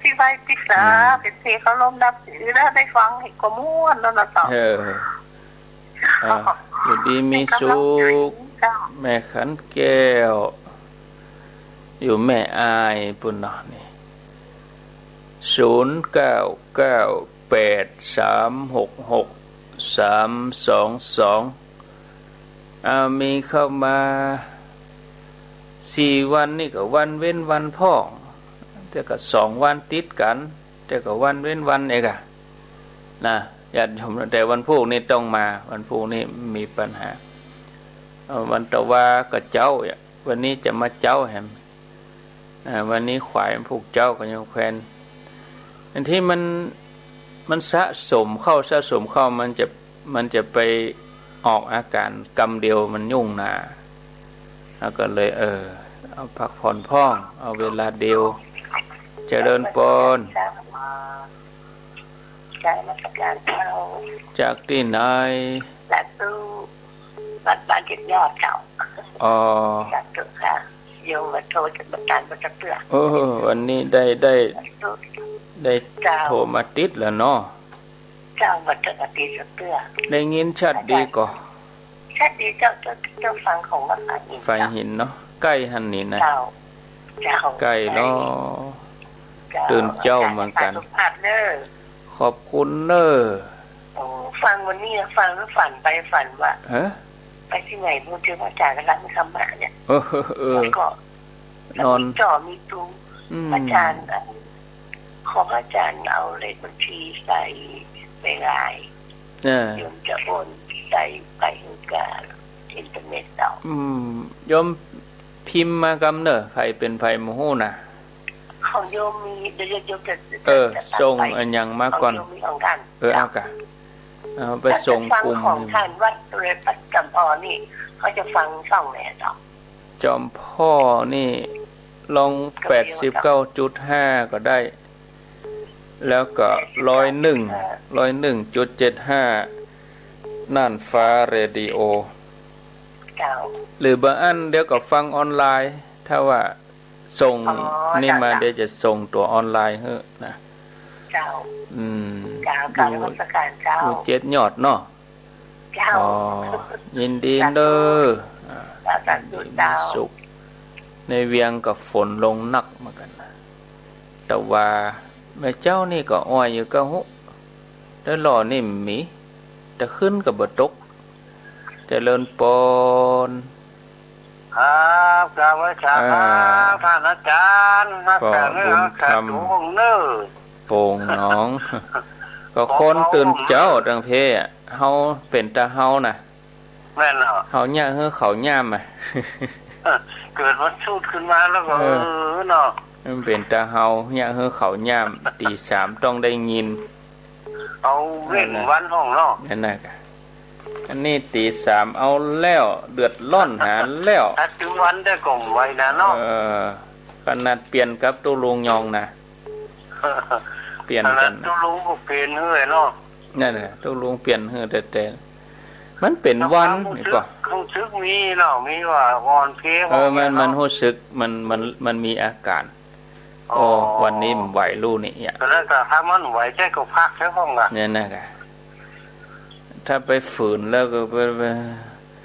ตี้ไหว้ตี้สา อืม เป๋นตี้เคารพนับถือ แล้วได้ฟังอีกก็ม่วนแล้วนะเจ้า เออ อ่ะ อยู่ดีมีสุข เจ้า แม่ขันแก้ว อยู่แม่อายปู้นเนาะนี่ ศูนย์เก้าเก้าแปดสามหกหกสามสองสอง อ่า มีเข้ามาสี่วันนี่ก็วันเว้นวันพ่อง แต่ก็สองวันติดกั๋น แต่ก็วันเว้นวันเองอะ นะ ญาติโยม แต่วันพูกนี่ต้องมา วันพูกนี่มีปัญหา เอ่อ วันตะวาก็เจ๊าอะ วันนี้จะมาเจ๊าแหม อ่า วันนี้ขวายมันพูกเจ๊าก็ยังแควน อันตี้มัน มันสะสมเข้า สะสมเข้า มันจะ มันจะไปออกอาก๋านกำเดียว มันยุ่งนา แล้วก็เลย เออ เอาพักผ่อนพ่อง เอาเวลาเดียว เจริญปอน เจ้า นมัสการเจ้า จากตี้ไหน จากตู้ วัดบ้านเจ็ดยอดเจ้า อ๋อ สาธุค่ะ โยมมาโทรจากบ้านตาลมาจากเตื้อ เออ วันนี้ได้ ได้ สาธุ ได้ เจ้า โทรมาติดแล้วเนาะ เจ้า มาจากบ้านตาลมาจากเตื้อ ได้ยินชัดดีก่อ ชัดดีเจ้า เจ้า เจ้าฟังของวัดฝายหิน ฝายหินเนาะ ใก้หั้นนี่นะ เจ้า เจ้า ใก้เนาะ ใก้ เจ้า ตื่นเจ๊าเหมือนกั๋น อาจารย์สุภาพเน่อ ขอบคุณเน่อ โอ้ ฟังวันนี้ ฟังแล้วฝันไปฝันว่า ฮะ ไปตี้ไหนบ่ฮู้ เจอพระอาจารย์ก็รับธรรมะเนี่ย เออ เออ แล้วก็ นอน มีจ่อมีตู อืม อาจารย์ ขอพระอาจารย์เอาเลขบัญชีใส่ไปไลน์ เออ โยมจะโอนใส่ไปหื้อก้าอินเทอร์เน็ตเจ้า อืม โยมพิมพ์มากำเน่อ ใผเป๋นใผบ่ฮู้นะ ของโยมมี เดี๋ยวโยมจะ เออ จะ จะตัดไป ส่งอันหยังมาก่อน ของโยมมีของท่าน เออ เอาก่ะ เอาไปส่งกลุ่ม แต่จะฟังของท่านวัดเลย วัดจอมพอนี่ เขาจะฟังช่องไหนเจ้า จอมพอนี่ลอง แปดสิบเก้าจุดห้า ก็ได้ แล้วก็ ร้อยหนึ่ง ร้อยหนึ่งจุดเจ็ดห้า น่านฟ้าเรดิโอ เจ้า หรือบ่อั้นเดี๋ยวก็ฟังออนไลน์ ถ้าว่าส่ง อ๋อ นี่มา เจ้า เดี๋ยวจะส่งตั๋วออนไลน์หื้อนะ เจ้า อืม เจ้า กราบนมัสการเจ้า อยู่เจ็ดยอดเนาะ เจ้า อ๋อ ยินดีเน่อ สาธุ อ่า สาธุ ยินดี เจ้า มีสุข ในเวียงก็ฝนลงหนักเหมือนกั๋นนะ แต่ว่าแม่เจ๊านี่ก็อ้อยอยู่ก็ฮู้ แต่หล่อนี่มี แต่ขึ้นก็บ่ตก เจริญปอน ครับ กราบไหว้สาธุ อ่า ต้านอาจ๋ารย์ มา ป้อ จากเนื้อ บุญธรรม จากตัวองค์เนอ โป่งหนอง ก็คนตื่นเจ๊าตังเพอะ เฮาเป๋นตาเฮาน่ะ แม่นเนาะ เฮาเยียะหื้อเขาย่ามอะ เกิดวันสูดขึ้นมาแล้วก็ เออ เออ เนาะ มันเป๋นตาเฮา เยียะหื้อเขาย่าม ตีสามต้องได้ยิน เอาเว้นวันห้องเนาะ นั่นน่ะกะ อันนี้ตีสามเอาแล้ว เดือดร้อนหาแล้ว ถ้าตึงวันได้ก็บ่ไหวนะเนาะ เออ ขนาดเปลี่ยนกับตุ๊ลุงยองนะ เปลี่ยนกั๋น ขนาดตุ๊ลุงก็เป๋นหื้อเนาะ นั่นแหละ ตุ๊ลุงเปลี่ยนหื้อแต๊ๆ มันเป๋นวัน ความฮู้สึก นี่ก่อ ฮู้สึกมีเนาะ มีว่าอ่อนเพลีย เออ มัน ว่า มัน เนาะ ฮู้สึก มัน มัน มันมีอาการ อ๋อ โอ้ วันนี้มันบ่ไหวลู่นี่อะ ตอนนั้นก็ถ้ามันบ่ไหวใจ้ก็พักใจ้พ่องอะ เนี่ยนะกะ ถ้าไปฝืนแล้วก็ไป ไป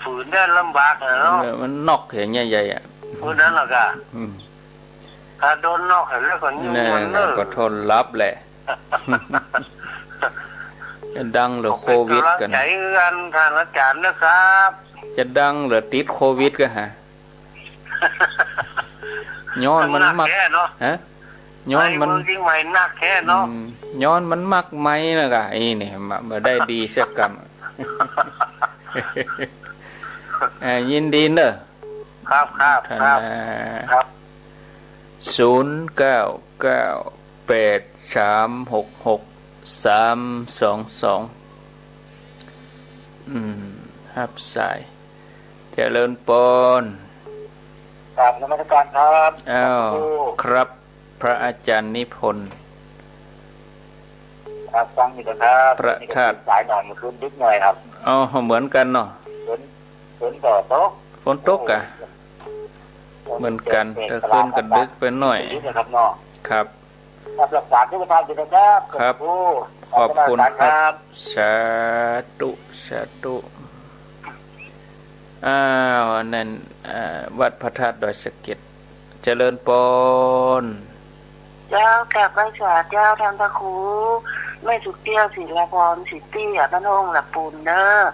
ฝืนได้ลำบากอะเนาะ เออ มันน็อกอย่างเงี้ยใหญ่อะ เออ นั่นแหละกะ อืม ถ้าโดนน็อกแล้วก็ยุ่ง เนี่ย มันเนอะ ก็ทนหลับแหละ จะดังเหลือโควิดกั๋น ก็เป๋นก๋ำลังใจ๋กั๋น ต้านอาจ๋ารย์นะครับ จะดังเหลือติดโควิดกั๋นฮะ ย้อนมันมัก หนักแท้เนาะ ฮะ ย้อนมัน ไปเมืองเจียงใหม่หนักแท้เนาะ อืม ย้อนมันมักไหมน่ะกะ ไอ้นี่ มา มาได้ดีสักกำ อ่า ยินดีเนอะ ครับ ครับ ครับ ครับ ศูนย์เก้าเก้าแปดสามหกหกสามสองสอง อืม ฮับสาย เจริญปอน กราบนมัสการครับ อ้าว ครับ พระอาจ๋ารย์นิพนธ์ ครับ ฟังอยู่นะครับ พระธาตุ สายหน่อย เมื่อคืนดึกหน่อยครับ อ๋อ เหมือนกั๋นเนาะ ฝน ฝนก็ตก ฝนตกกะ เหมือนกั๋น แต่คืนก็ดึกไปหน่อย นะครับเนาะ ครับ ครับ รักษาสุขภาพอยู่นะครับ ครับ ขอบคุณครับ ขอบคุณครับ สาธุ สาธุ อ้าว อันนั้น อ่า วัดพระธาตุดอยสะเก็ด เจริญปอน เจ้า กราบไหว้สาเจ้า ต้านพระครู แม่สุเตี้ยว ศิลาพร สิตี้ บ้านโฮ่งหละปูนเนอะ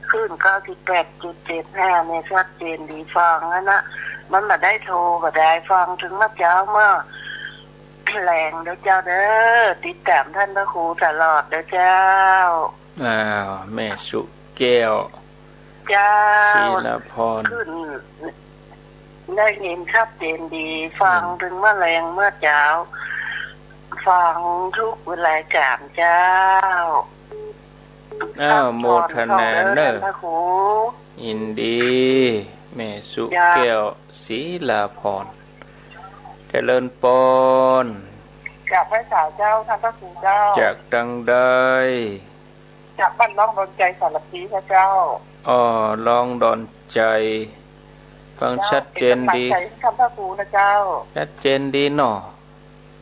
คลื่นเก้าสิบแปดจุดเจ็ดห้า เนี่ย ชัดเจนดี ฟังหั้นนะ มันบ่ได้โทรบ่ได้ ฟังเถิงเมื่อเจ๊าเมื่อแลงเด้อเจ้าเด้อ ติดต๋ามต้านพระครูตลอดเด้อเจ้า อ้าว แม่สุแก้ว เจ้า ศิลาพร ขึ้น ได้ยินชัดเจนดี ฟัง อืม เถิงเมื่อแลงเมื่อเจ๊า ฟังทุกเวลาจ๋ามเจ้า อ้าว พักผ่อน โมทนาเนอะ ท่านพระครู ยินดี แม่สุ เจ้า แก้ว ศิลาพร เจริญปอน กราบไหว้สาเจ้า ท่านพระครูเจ้า จากตังใด จากบ้านร่องดอนใจ๋สารภีนะเจ้า อ้อ ร่องดอนใจ๋ ฟัง เจ้า ชัดเจนดี เป๋นก๋ำลังใจ๋หื้อต้านพระครูนะเจ้า ชัดเจนดีเนาะ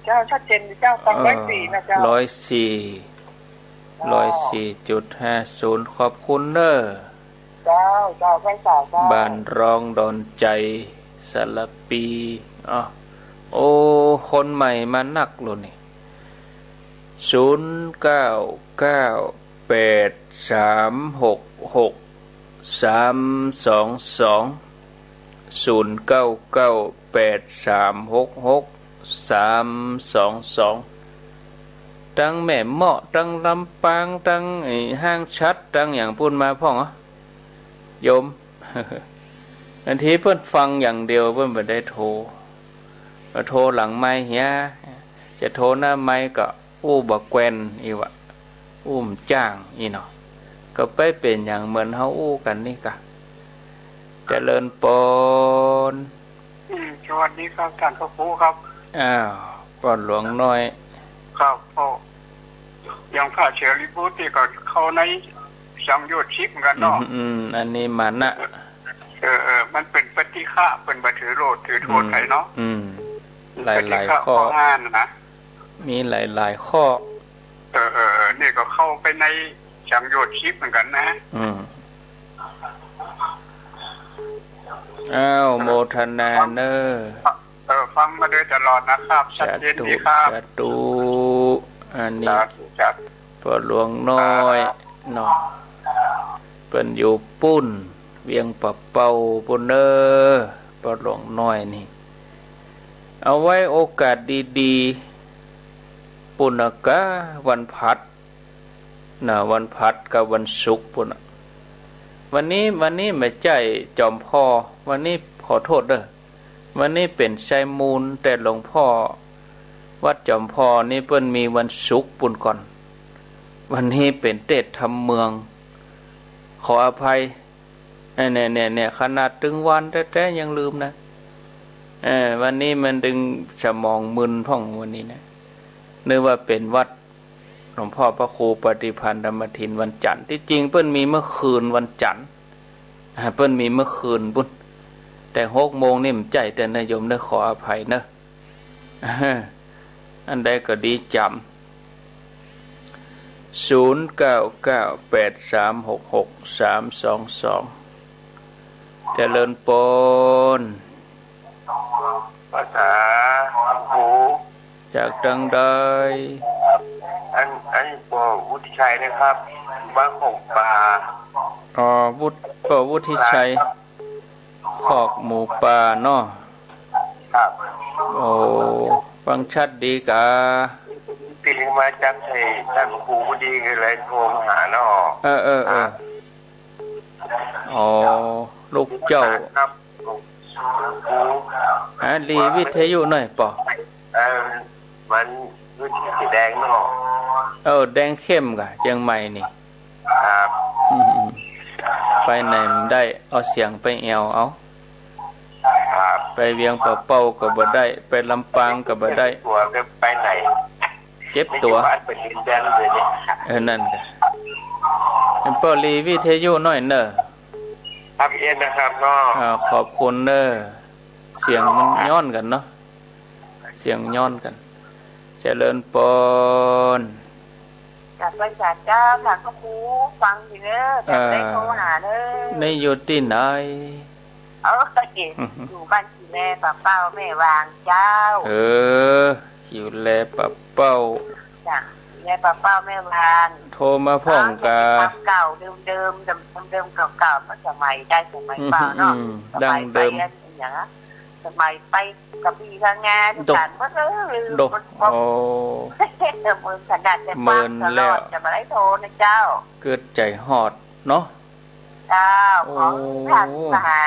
เจ้า ชัดเจนดีเจ้า ฟัง เออ ร้อยสี่นะเจ้า ร้อยสี่ เจ้า ร้อยสี่จุดห้าศูนย์ ขอบคุณเนอะ เจ้า เจ้า ไหว้สาเจ้า บ้านร่องดอนใจ๋ สารภี อ้อ โอ้ คนใหม่มานักโลนี่ ศูนย์เก้าเก้าแปดสามหกหกสามสองสอง ศูนย์เก้าเก้าแปดสามหกหกสามสองสอง ตังแม่เมาะ ตังลำปาง ตังไอ้ห้างฉัตร ตังหยังปู๊นมาพ่องเหรอ โยม บางทีเปิ้นฟังอย่างเดียว เปิ้นบ่ได้โทร โทรหลังไมค์เหีย จะโทรหน้าไมค์ก็อู้บ่แกว่นอี้วะ อู้บ่จ้างอี้เนาะ ก็ไปเป๋นอย่างเหมือนเฮาอู้กั๋นนี่กะ เจริญปอน อืม สวัสดีครับ ท่านพระครูครับ อ้าว ป้อหลวงน้อย ครับ ป้อ อย่างพระเสรีบุตรนี่ก็เข้าในสังโยชน์สิบเหมือนกั๋นเนาะ อืม อืม อันนี้มานะ เออ เออ มันเป๋นปฏิฆะ เปิ้นบ่ถือโทษ ถือโทษ อืม ใผเนาะ อืม หลายๆ ปฏิฆะ ข้อ ข้อห้าน่ะนะ มีหลายๆ ข้อ เออ เออ เออ นี่ก็เข้าไปในสังโยชน์สิบเหมือนกั๋นนะ อืม อ้าว โมทนาเนอะ เออ ฟังมาโดยตลอดนะครับ ชัดเจนดีครับ สาธุ สาธุ อันนี้ สาธุ ครับ ป้อหลวงน้อย ครับ เนาะ เปิ้นอยู่ปู๊น เวียงป่าเป้าปู๊นเนอะ ปอหลวงน้อยนี่ เอาไว้โอกาสดีๆ ปุ้นนะกา วันพฤหัสนะ วันพฤหัสกับวันศุกร์ปุ้นนะ วันนี้ วันนี้บ่ใจ้จ๋อมผ่อ วันนี้ขอโต้ษเน่อ วันนี้เป๋นไชมูล แต่หลวงพ่อวัดจ๋อมผ่อนี่เปิ้นมีวันศุกร์ปุ้นก่อน วันนี้เป๋นเตศน์ธรรมเมือง ขออภัย เนี่ย เนี่ย เนี่ย ขนาดตึงวานแต๊ๆ ยังลืมนะ เออ วันนี้มันตึงสมองมึนพ่องวันนี้นะ นึกว่าเป๋นวัดหลวงพ่อพระครูปฏิภาณธรรมทินวันจันทร์ ตี้จริงเปิ้นมีเมื่อคืนวันจันทร์ อ่า เปิ้นมีเมื่อคืนปุ้น แต่หกโมงนี่บ่ใจ้เตื้อนะโยมเน่อ ขออภัยเน่อ อันใดก็ดีจ๋ำ ศูนย์เก้าเก้าแปดสามหกหกสามสองสอง เจริญปอน ภาษา ครู จากตังใด อัน อันนี้ป้อวุฒิชัยนะครับ บ้านโขงป่า อ๋อ วุฒิ ป้อวุฒิชัย ครับ คอกหมูป่าเนาะ ครับ โอ้ ฟังชัดดีกา ตี้มาจากไอ้ต้านครูพอดีก็เลยโทรมาหาเนาะ เออ เออ เออ ครับ อ๋อ ลูกเจ้า ครับ ครู หาหลีวิทยุหน่อยป้อ เออ มันพื้นตี้สีแดงเนาะ เออ แดงเข้มก่ะ เจียงใหม่นี่ ครับ อืม ไปไหนบ่ได้ เอาเสียงไปแอ่วเอา ครับ ไปเวียงป่าเป้าก็บ่ได้ ไปลำปางก็บ่ได้ ตั๋วไปไหน เจ็บตั๋ว ไม่อยู่บ้านเป๋นดินแดนเลยเนี่ย เออ นั่นก่ะ เปิ้นหลีวิทยุหน่อยเน่อ ครับ เอ็นนะครับเนาะ อ่า ขอบคุณเน่อ เสียงมันย้อนกั๋นเนาะ เสียงย้อนกั๋น เจริญปอน กราบไหว้สาเจ้าค่ะ พระครู ฟังอยู่เน่อ แต่บ่ได้โทรหาเน่อ เออ นี่อยู่ตี้ไหน เอ้ย อยู่บ้านขี้แลป่าเป้าแม่วางเจ้า เออ ขี้แลป่าเป้า จ้ะ ขี้แลป่าเป้าแม่วาง โทรมาพ่องกา ความเก่าเดิมๆ เดิมๆ เก่าๆ มันสมัยได้สมัยเก่าเนาะ อืม อืม สมัย ดั้งเดิม ไปอันอย่างเงี้ย สมัยไปกระบี่พังงา โด สารพัดเลย โด มัน โอ้ เมินขนาดแต่ เมินแล้ว ฟังตลอด จะบ่ได้โทรนะเจ้า กึ๊ดใจ๋ฮอดเนาะ เจ้า โอ้ ขอท่านมหา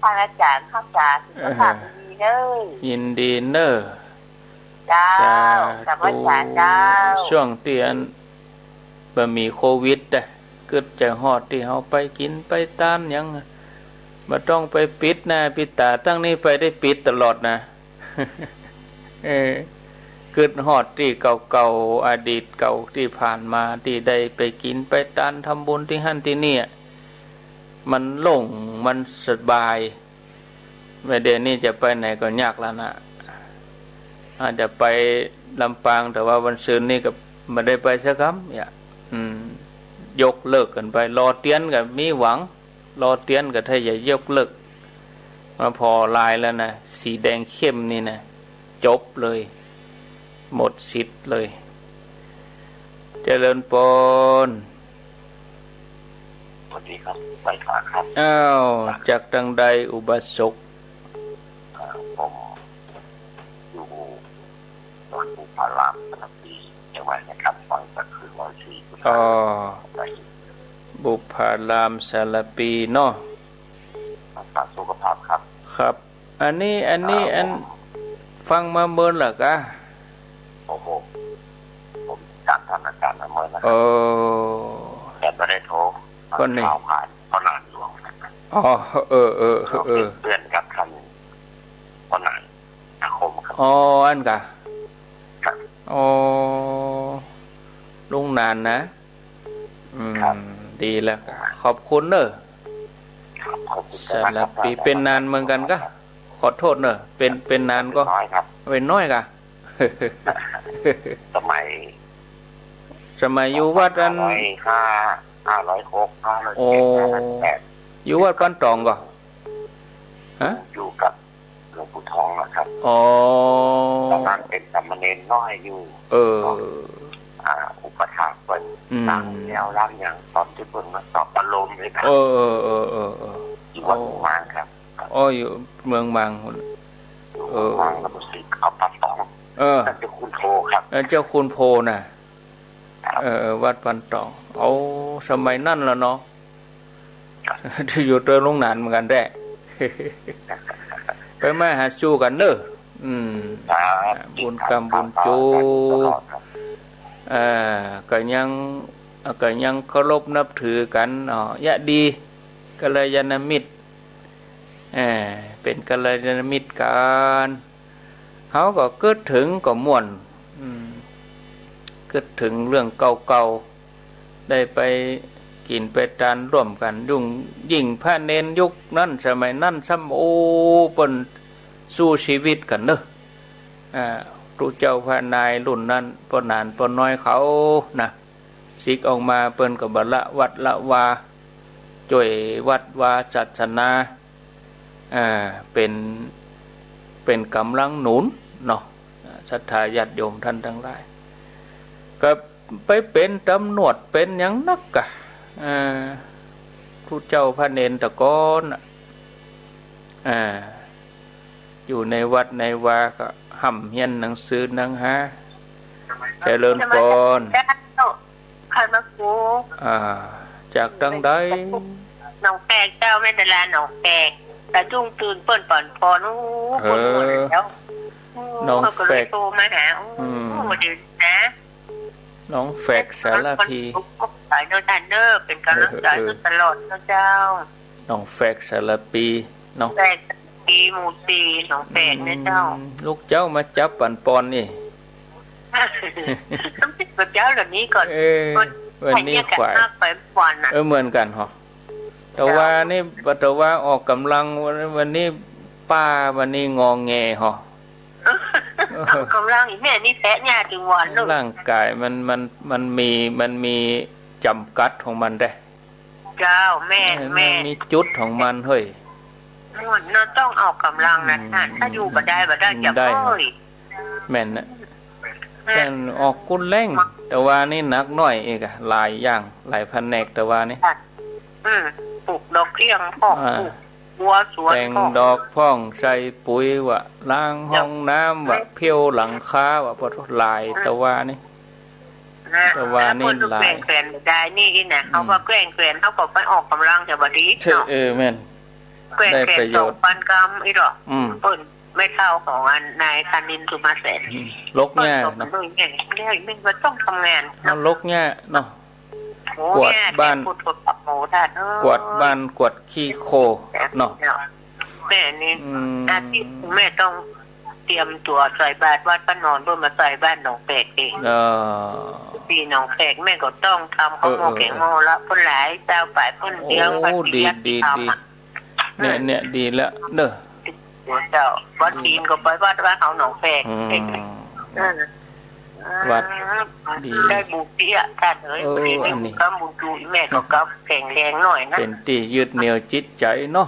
ท่านอาจ๋ารย์เข้าสารสุขภาพดีเน่อ ยินดีเน่อ เจ้า สาธุ กราบไหว้สาเจ้า ช่วงตี้อัน บ่มีโควิดอะ กึ๊ดใจ๋ฮอดตี้เฮาไปกิ๋นไปตานหยังอะ บ่ต้องไปปิดหน้าปิดต๋า ตังนี้ไปได้ปิดตลอดนะ เออ กึ๊ดฮอดตี้เก่าๆ อดีตเก่าตี้ผ่านมา ตี้ได้ไปกิ๋นไปตานทำบุญตี้หั้นตี้นี่ มันโล่ง มันสบาย บ่าเดี่ยวนี้จะไปไหนก็ยากแล้วนะ อาจจะไปลำปาง แต่ว่าวันซืนนี่ก็บ่ได้ไปสักกำเนี่ย อืม ยกเลิกกั๋นไป รอเตียนก็มีหวัง รอเตียนก็ถ้าจะยกเลิก มาผ่อลายแล้วนะ สีแดงเข้มนี่นะ จบเลย หมดสิทธิ์เลย เจริญปอน สวัสดีครับ ไหว้พระครับ อ้าว จากตังใดอุบาสก อ่า ผมอยู่วัดบุพาราม สารภี จังหวัดนะครับ ฟังจากคืนวันที่ อ๋อ บุพาราม สารภีเนาะ รักษาสุขภาพครับ ครับ อันนี้ อันนี้ อ่า อัน ผม ฟังมาเมินละกา โอ้โห ผมตามท่านอาจารย์มาเมินแล้วครับ เออ แต่บ่ได้โทร ก็นี่ ข่าวผ่านพ่อหนานหลวงนะครับ อ๋อ เออ เออ เออ เออ เป็นเพื่อนกับท่านพ่อหนานอาคมครับ อ๋อ อั้นกา ครับ อ๋อ ลุงหนานนะ อืม ครับ ดีแล้วกา ขอบคุณเน่อ ครับ ขอบคุณมากครับ สารภี เป๋นนานเหมือนกั๋นกา ขอโต้ษเน่อ เป๋น เป๋นนานก็ น้อยครับ เป๋นน้อยกา สมัย สมัยอยู่วัดอัน ห้าร้อยห้า ห้าร้อยหก ห้าร้อยเจ็ด โอ้ ห้าร้อยแปด อยู่วัดบ้านตองก่อ ฮะ อยู่กับหลวงปู่ทองนะครับ อ๋อ ตอนนั้นเป๋นสามเณรน้อยอยู่ เออ อ่า อุปถากเปิ้น อืม ล้างแก้วล้างหยัง ตอนตี้เปิ้นมาสอบอารมณ์นี่นะ เออ เออ อยู่วัดกุมารครับ อ้อ อยู่เมืองมัง อยู่ เออ เมืองมัง แล้วก็สิเอาปานตอง เออ ท่านเจ้าคุณโพธิ์ครับ เออ เจ้าคุณโพธิ์น่ะ ครับ เออ เออ วัดปานตอง โอ้ สมัยนั้นละเนาะ ครับ อยู่ตวยลุงหนานเหมือนกั๋นแต๊ ไปมาหาสู่กั๋นเน่อ อืม ครับ บุญกำบุญจู๋ ครับ เออ ก็ยัง ก็ยังเคารพนับถือกั๋น อ๋อ เยียะดี กัลยาณมิตร เออ เป๋นกัลยาณมิตรกั๋น เฮาก็กึ๊ดเถิงก็ม่วน อืม กึ๊ดเถิงเรื่องเก่าๆ ได้ไปกิ๋นไปตานร่วมกั๋น ยุ่ง ยิ่งพระเณรยุคนั้นสมัยนั้นซ้ำ โอ้ เปิ้นสู้จีวิตกั๋นเน่อ อ่า ตุ๊เจ้าพระนายรุ่นนั้น ป้อหนานป้อน้อยเขานะ สึกออกมาเปิ้นก็บ่ละวัดละวา จ้วยวัดวาศาสนา อ่า เป๋น เป๋นก๋ำลังหนุนเนาะ ศรัทธาญาติโยมต้านตังหลาย ก็ไปเป๋นตำรวจเป๋นหยังนักกะ อ่า ตุ๊เจ้าพระเณรตะกอนน่ะ อ่า อยู่ในวัดในวาก็ฮ่ำเฮียนหนังสือหนังหา เจริญพร เจ้า ใผมากู อ่า จากตังใด หนองแฝกเจ้า แม่ดาราหนองแฝก สะดุ้งตื่นเปิ้นปอนปอน โอ้ เออ คนหมดแล้ว โอ้ หนองแฝก เขาก็เลยโทรมาหา โอ้ อืม เดี๋ยวนะ หนองแฝกสารภี สายเนาะต้านเนาะ เป๋นก๋ำลังใจ๋ เออ เออ ตลอดเนาะเจ้า หนองแฝกสารภีเนาะ แฝกสารภีหมู่สี่ หนองแฝกเนี่ยเจ้า อืม ลูกเจ้ามาจับปันปอนนี่ ก็เจ้าเหล่านี้ก่อน เออ วันนี้ขวาย ไปก่อนน่ะ เออ เหมือนกั๋นเหรอ ตะวานี่ ตะวาออกก๋ำลัง วัน วันนี้ป้า วันนี้งอแงเหรอ ก๋ำลังอีแม่นี่แปะเนี่ยตึงวันลูก ร่างก๋ายมัน มัน มันมี มันมีจ๋ำกัดของมันเด้ เจ้า แม่น เออ แม่น มันมีจุดของมันเฮ้ย มันต้องออกก๋ำลังนะ อืม ต้าน ถ้าอยู่บ่ได้ บ่ได้ อืม จะ ได้ เฮ้ย แม่นนะ แม่น ต้านออกกู้แรง ตะวานี่หนักหน้อยอีกอะ หลายอย่าง หลายแผนกตะวานี่ อืม ปลูกดอกเอี้ยงพ่อง อ่า ปลูกบัวสวนพ่อง แต่งดอกพ่อง ใส่ปุ๋ยว่ะ ล้างห้องน้ำว่ะ เจ้า เพี้ยวหลังคาว่ะ ปะโถ หลาย อืม ตะวานี่ นะ ตะวานี่ เปิ้นก็ หลาย แกว่งแขวนบ่ได้นี่นะ อืม เขาว่าแกว่งแขวน เขาก็ไปออกก๋ำลังจะบ่ดีเนาะ เออ แม่น แกว่งแขวน ได้ประโยชน์ สองปันกรัมอีดอก อืม เปิ้นแม่เฒ่าของอันนายธนินทร์ สุมาแสน อืม ลกหญ้าเนาะ เปิ้นก็เลยแม่ แม่ แม่ก็ต้องทำงานเนาะ เอาลกหญ้าเนาะ โอ้ กวาด เนี่ย บ้าน เดี๋ยวพูดกับหมูท่าน เออ กวาดบ้าน กวาดขี้โคลนเนาะ แม่นี่ อืม อาทิตย์แม่ต้องเตรียมตั๋วใส่บาตรวัดพระนอน เปิ้นมาใส่บาตรหนองแฝกเอง เออ ปี๋หนองแฝกแม่ก็ต้องทำข้าวหม้อ เออ แกงหม้อละ เปิ้นหลายเจ้าไป เปิ้นเลี้ยง โอ้ ปฏิบัติ ดี ดี ธรรม ดี อะ เนี่ย เนี่ย ดีแล้วเนอะ โอ้ เจ้า วัดศีลก็ไปวัด วัดเขาหนองแฝก อืม เออ วัดดี ได้บุญเตี้ยท่านเอ๋ย เออ พอดีมี อันนี้ บุญกำบุญจู๋ แม่ก็กำแข็งแรงหน่อยนะ เป๋นตี้ยึดเหนี่ยวจิตใจ๋เนาะ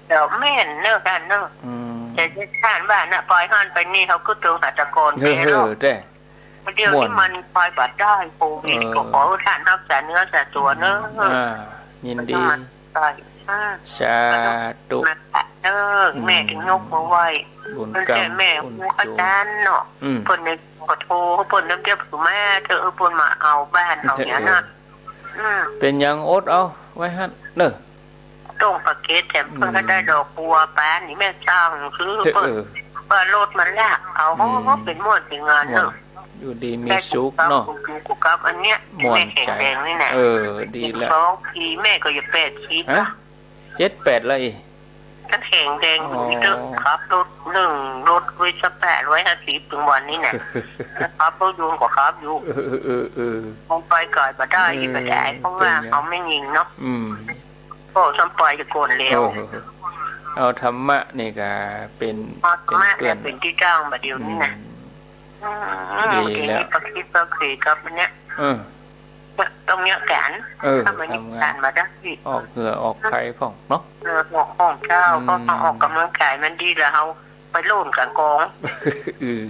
เจ้า แม่นเนอะท่านเนอะ อืม แต่ท่านว่านะ ไปหั้นไปนี่ เขาก็ตรงหาตะกอน เฮ้อ ไปเนาะ เฮ้อ แต่ เดี๋ยวนี้มันไปบ่ได้ โควิด เออ ก็ขอให้ท่านรักษาเนื้อรักษาตั๋วเนอะ อ่า ยินดี ไป อ่า สาธุ มาเนอะ อืม แม่จึงยกมือไหว้ บุญกำ เพิ่นแก่แม่ บุญ ฮู้อาจ๋ารย์เนาะ อืม เปิ้นนี่ก็โทร เปิ้นน้ำเตี้ยบคือมาเถอะ เปิ้นมาเอาบ้านเอาเนี่ยนะ เออ อืม เป๋นหยังอดเอาไว้หั้นเนอะ ต้องประเคนแถมเปิ้น อืม ก็ได้ดอกบัวปานนี่แม่สร้างคือ เออ เปิ้น ว่ารถมันลากเอา อืม เป๋นม่วนเป๋นงานเนอะ ม่วน อยู่ดีมีสุขเนาะ ได้กุ๊กกั๊บกุ๊กกั๊บอันเนี้ย ม่วนใจ๋ แม่แข็งแรงนี่นะ เออ ดีแล้ว เจ็ดสองปี แม่ก็อย่าแปดสิบ ฮะ เจ็ดแปดแล้วอีก ถ้าแข็งแรงอยู่นี่ก็ อ๋อ ขับรถนึ่ง รถเวสป้าร้อยห้าสิบ ถึงวันนี้นะ ขับรถยนต์ก็ขับอยู่ เออ เออ เออ เออ คงไปไกลบ่ได้ เออ อีกบ่ได้ เพราะว่า เป๋นหยัง เขาไม่ยิงเนาะ อืม ก็ซ้ำไปจะโกนแล้ว เออ เอาธรรมะนี่ก็เป๋น เอาธรรมะ เป๋นเปื้อน เนี่ยเป๋นตี้ตั้งบ่าเดี่ยวนี้นะ อืม อืม ดีแล้ว เดี๋ยวนี้ประคิดประเคืองกับอันเนี้ย เออ ต้องเยียะกั๋น เออ ถ้ามัน ทำงาน เยียะกั๋นบ่ได้ ออกเหงื่อออกไขพ่องเนาะ เออ ออกพ่องเจ้า อืม เพราะเขาออกก๋ำลังก๋ายมันดีแล้ว เฮาไปโล่นก๋างกอง อืม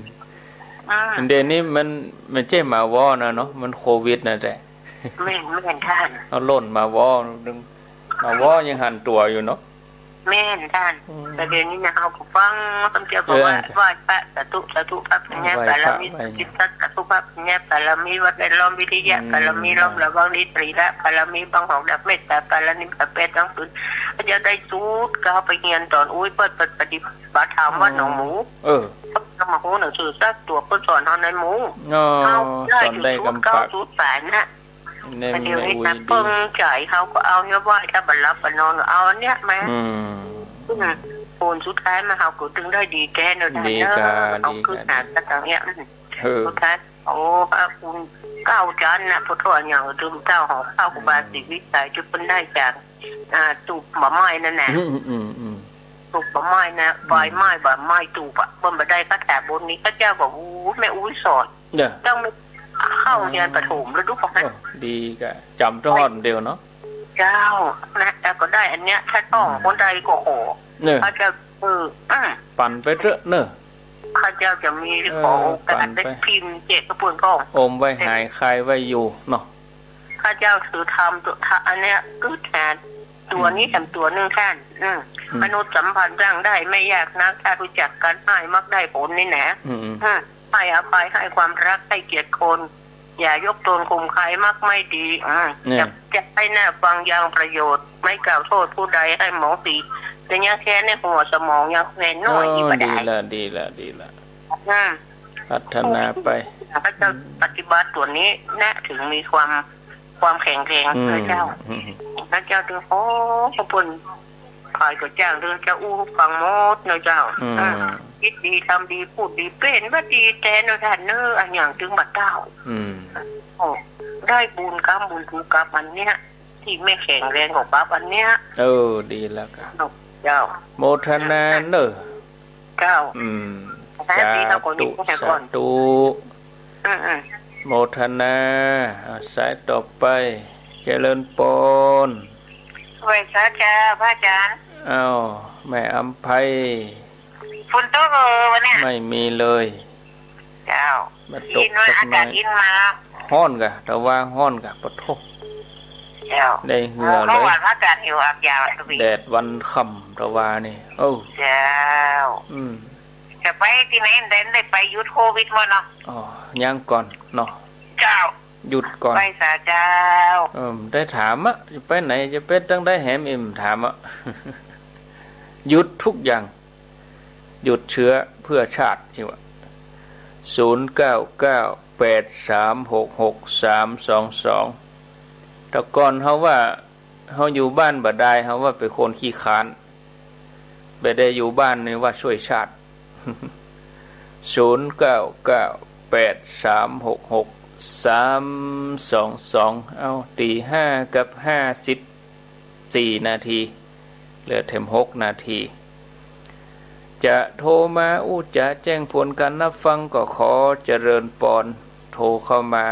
อืม เดี๋ยวนี้มัน มันเจ้หมาวอนะเนาะ มันโควิดนะแต๊ แม่น แม่นท่าน เอาโล่นหมาวอ ดึง หมาวอยังหันตั๋วอยู่เนาะ แม่นต้าน อืม แต่เดี๋ยวนี้นะ เฮาก็ฟัง สำเตียวก็ เออ ไหว้ ไหว้พระ สาธุ สาธุ พระปัญญา ไหว้พระ บารมี ไหว้ สิบทัศน์ สาธุ พระปัญญา บารมี วัดแวดล้อม วิทยา อืม บารมี ล้อมระวังดี สรีระ บารมี บังหอกดาบ เมตตา บารมี แปด ทั้งผืน ข้าเจ้าได้สูตร ก็เอาไปเฮียนต๋อน อุ้ย เปิ้น เปิ้นปฏิบัติธรรม วัดหนองหมู เออ เปิ้นก็มาฮู้หนังสือสักตั๋ว เปิ้นสอนเฮาในหมู่ อ๋อ เฮาได้ สอนได้ จุดศูนย์เก้า กำปาก จุดแปด นะ เนี่ย เดี๋ยวนี้ มันไม่ นะ อุ้ย ดี เปิ้งใจ๋ เฮาก็เอาเนี่ยไหว้ ถ้าบ่หลับบ่นอนก็เอาอันเนี้ยมา อืม อืม ผลสุดท้ายมาเฮาก็ตึงได้ดีแต๊เนาะ ดี ต้านเนาะ กา เอา ดี ขึ้น กา หาซะตรงเนี้ย อืม เออ สุดท้าย โอ้ พระคุณเก้าจันทร์นะ พุทโธอย่างดื่มเต้าหอมข้าว อืม ครูบาศรีวิชัย ตี้เปิ้นได้จาก อ่า ตูบบ่าไม้นั่นน่ะ อืม อืม อืม ตูบบ่าไม้นะ อืม ใบไม้ บ่าไม้ตูบอะ เปิ้นบ่ได้คาถาบทนี้ ข้าเจ้าก็ โอ้ แม่อุ้ยสอน เนี่ย ต้องมีเข้าเรียนประถมแล้วลูกบอกนะ โอ้ ดีกะ จ๋ำต้องฮอดเดียวเนาะ เจ้า นะ แล้วก็ได้อันเนี้ย ถ้าต้อง อืม คนใดก็ขอ เนี่ย ข้าเจ้า เออ อืม ปั๋นไปเต๊อะเนอะ ข้าเจ้าจะมี เออ ขอโอกาส ปั๋นไป ได้พิมพ์แจกกระเปือนกอง อมไว้หายคายไว้อยู่เนาะ ข้าเจ้าถือธรรมตัว อันเนี้ย คือแทน ตั๋วนี้ อืม แถมตั๋วนึ่งต้าน อืม อืม มนุษย์สัมพันธ์สร้างได้ไม่ยากนัก ถ้ารู้จักกันให้มักได้ผลนี่นะ อืม อืม ให้อภัย ให้ความรัก ให้เกียรติคน อย่ายกตนข่มใคร มักไม่ดี อืม เนี่ย จะ จะให้หน้าฟังยังประโยชน์ ไม่กล่าวโทษผู้ใด ให้หมองสี จะยังแค้นในหัวสมอง ยังแค้นน้อย อ๋อ อีกบ่ได้ ดีละ ดีละ ดีละ อืม พัฒนาไป ข้าเจ้าปฏิบัติตั๋วนี้นะ ถึงมีความ ความแข็งแรง อืม นะเจ้า อืม นะเจ้า เดี๋ยว โอ้ ขอบคุณ ใผก็จ้างเด้อเจ้า อู้ฟังหมดนะเจ้า อืม อ่า คิดดี ทำดี พูดดี เป๋นว่าดีแต๊เนาะต้านเนาะ อันอย่างตึงบ่าเต้า อืม โอ้ ได้บุญกรรม บุญกูกรรมอันเนี้ย ตี้แม่แข็งแรงกว่าปั๊บอันเนี้ย เออ ดีแล้วกะ เจ้า โมทนาเนอะ เจ้า อืม สาธุ สาธุ สาธุ อืม อืม โมทนา อ่า สายต่อไป เจริญปอน ไหว้สาเจ้า พระอาจ๋ารย์ อ้าว แม่อำไพ ฝนตกเออวันเนี้ย ไม่มีเลย เจ้า มาตกสักหน่อย อินมา อากาศอินมา ฮ้อนกะ ตะวาฮ้อนกะ ปะโถ เจ้า ได้เหื่อเลย เมื่อวานพระอาจ๋ารย์หิวอาบยาอะ แดดวันค่ำ ตะวานี่ เออ เจ้า อืม จะไปตี้ไหน ได้ ได้ไปหยุดโควิดบ่เนาะ อ๋อ ยังก่อนเนาะ เจ้า หยุดก่อน ไหว้สาเจ้า เออ ได้ถามอะ จะไปไหน จะไปตังใดแหม เอ็มถามอะ หยุดทุกอย่าง หยุดเชื้อเพื่อชาติ นี่วะ ศูนย์เก้าเก้า แปดสามหกหก สามสองสอง แต่ก่อนเฮาว่า เฮาอยู่บ้านบ่ได้ เฮาว่าเป๋นคนขี้คร้าน บ่ได้อยู่บ้านนี่ว่าช่วยชาติ ศูนย์เก้าเก้า แปดสามหกหก สามสองสอง เอา ตีห้ากับห้าสิบสี่นาที เหลือแถมหกนาที จะโทรมาอู้จ๋าแจ้งผลการรับฟังก็ขอเจริญปอน โทรเข้ามา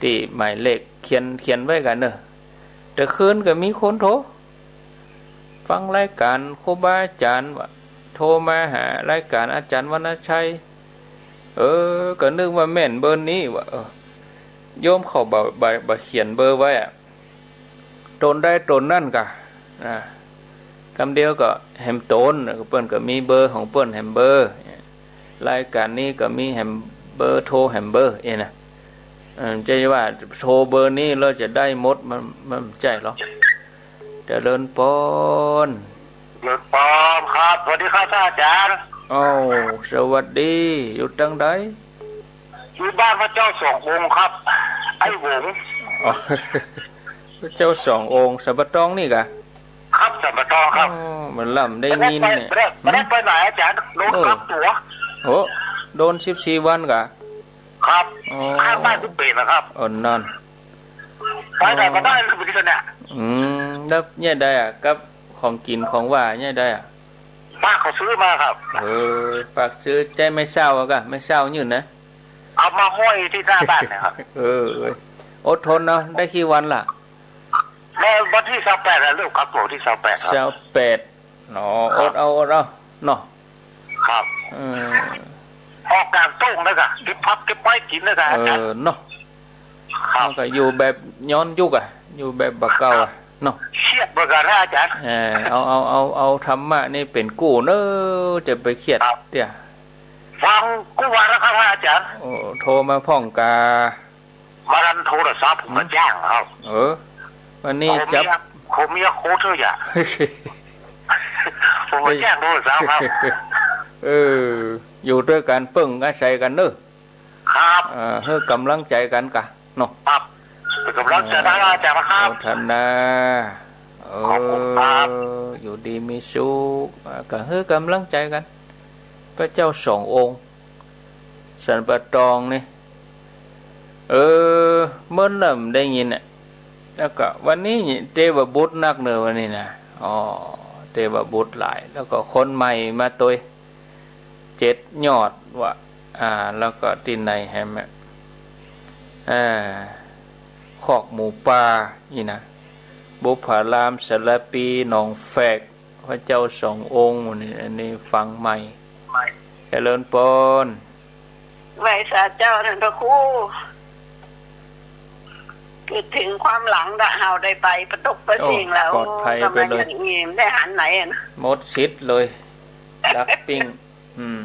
ตี้หมายเลข เขียน เขียนไว้กั๋นเนอะ แต่คืนก็มีคนโทร ฟังรายก๋านครูบาอาจ๋ารย์วะ โทรมาหารายก๋านอาจ๋ารย์วรรณชัย เออ ก็นึกว่าแม่นเบอร์นี้วะ เออ โยมเขาบ่ บ่ บ่เขียนเบอร์ไว้อะ ต๋นใดต๋นนั้นกะ อ่า กำเดียวก็แหมต๋น เปิ้นก็มีเบอร์ของเปิ้นแหมเบอร์ รายก๋านนี้ก็มีแหมเบอร์ โทรแหมเบอร์ เอ้ยนะ เออ จะว่าโทรเบอร์นี้แล้วจะได้หมด มัน มันบ่ใจ้หรอก เจริญปอน เจริญปอนครับ สวัสดีครับท่านอาจารย์ อ้าว สวัสดี อยู่ตังใด อยู่บ้านพระเจ้าสององค์ครับ ไอ้หวง อ๋อ พระเจ้าสององค์ สันป่าตองนี่กะ ครับ สันป่าตองครับ อ๋อ มันล่ำได้ยินเนี่ย บ่ได้ไป บ่ได้ บ่ได้ไปไหนอาจารย์ โดน เออ กักตั๋ว โห โดนสิบสี่วันกะ ครับ อ๋อ ข้างบ้านทุกเปรตนะครับ อ๋อ นั่น ไปไหนก็ได้ อ๋อ เลย บางทีเนี่ย อืม แล้วเนี่ยใดอะ กับของกิ๋นของหว่านเนี่ยใดอะ ป้าเขาซื้อมาครับ เออ ฝากซื้อ ใจ๊แม่เศร้าอะกะ แม่เศร้ายื่นนะ เอามาห้อยตี้หน้าบ้านนะครับ เออ อดทนเนาะ ได้กี่วันละ ได้วันตี้ซาวแปดแล้ว เริ่มกักตั๋วตี้ซาวแปดครับ ซาวแปด อ๋อ ครับ อดเอา อดเอา เนาะ ครับ เออ ออกก๋างต้งแล้วกะ เก็บผักเก็บไม้กิ๋นแล้วกะ เออ อาจารย์ เนาะ ครับ มันก็อยู่แบบย้อนยุคอะ อยู่แบบบ่าเก่าอะ ครับ เนาะ เปิดก่อนนะอาจ๋ารย์ เออ เอา เอา เอา เอาธรรมะนี่เป๋นกู้เน่อ จะไปเคียด ครับ เตี้ย ฟังกู้วันแล้วครับอาจ๋ารย์ โอ้ โทรมาพ่องกา วันนั้นโทรศัพท์ผมมาแจ้งครับ เออ วันนี้ ผม จับ เมีย ผมเมียโคตรเถื่อน ผมมาแจ้งโทรศัพท์ครับ เออ อยู่ตวยกั๋นเปิ้งอาศัยกั๋นเน่อ ครับ เออ หื้อก๋ำลังใจ๋กั๋นก่ะเนาะ ครับ เป๋นก๋ำลังใจ๋นะอาจ๋ารย์ครับ โมทนา เออ ขอบคุณครับ อยู่ดีมีสุข อ่า ก็หื้อก๋ำลังใจ๋กั๋น พระเจ้าสององค์ สันป่าตองนี่ เออ เมินเริ่มได้ยินเนี่ย แล้วก็วันนี้เตวบุตรนักเน่อวันนี้นะ อ๋อ เตวบุตรหลาย แล้วก็คนใหม่มาตวย เจ็ดยอดว่ะ อ่า แล้วก็ตี้ไหนแหม อ่า คอกหมูป่านี่นะ บุพพาราม สารภี หนองแฝก พระเจ้าสององค์นี่ อันนี้ฟังใหม่ เจริญปอน ไหว้สาเจ้าต้านพระครู กึ๊ดเถิงความหลัง ถ้าเฮาได้ไปประตกประเสงแล้ว โอ้ ปลอดภัยไปเลย กำลังยังอิ่มได้หันไหนอะนะ หมดสิทธิ์เลย ดักปิ้ง อืม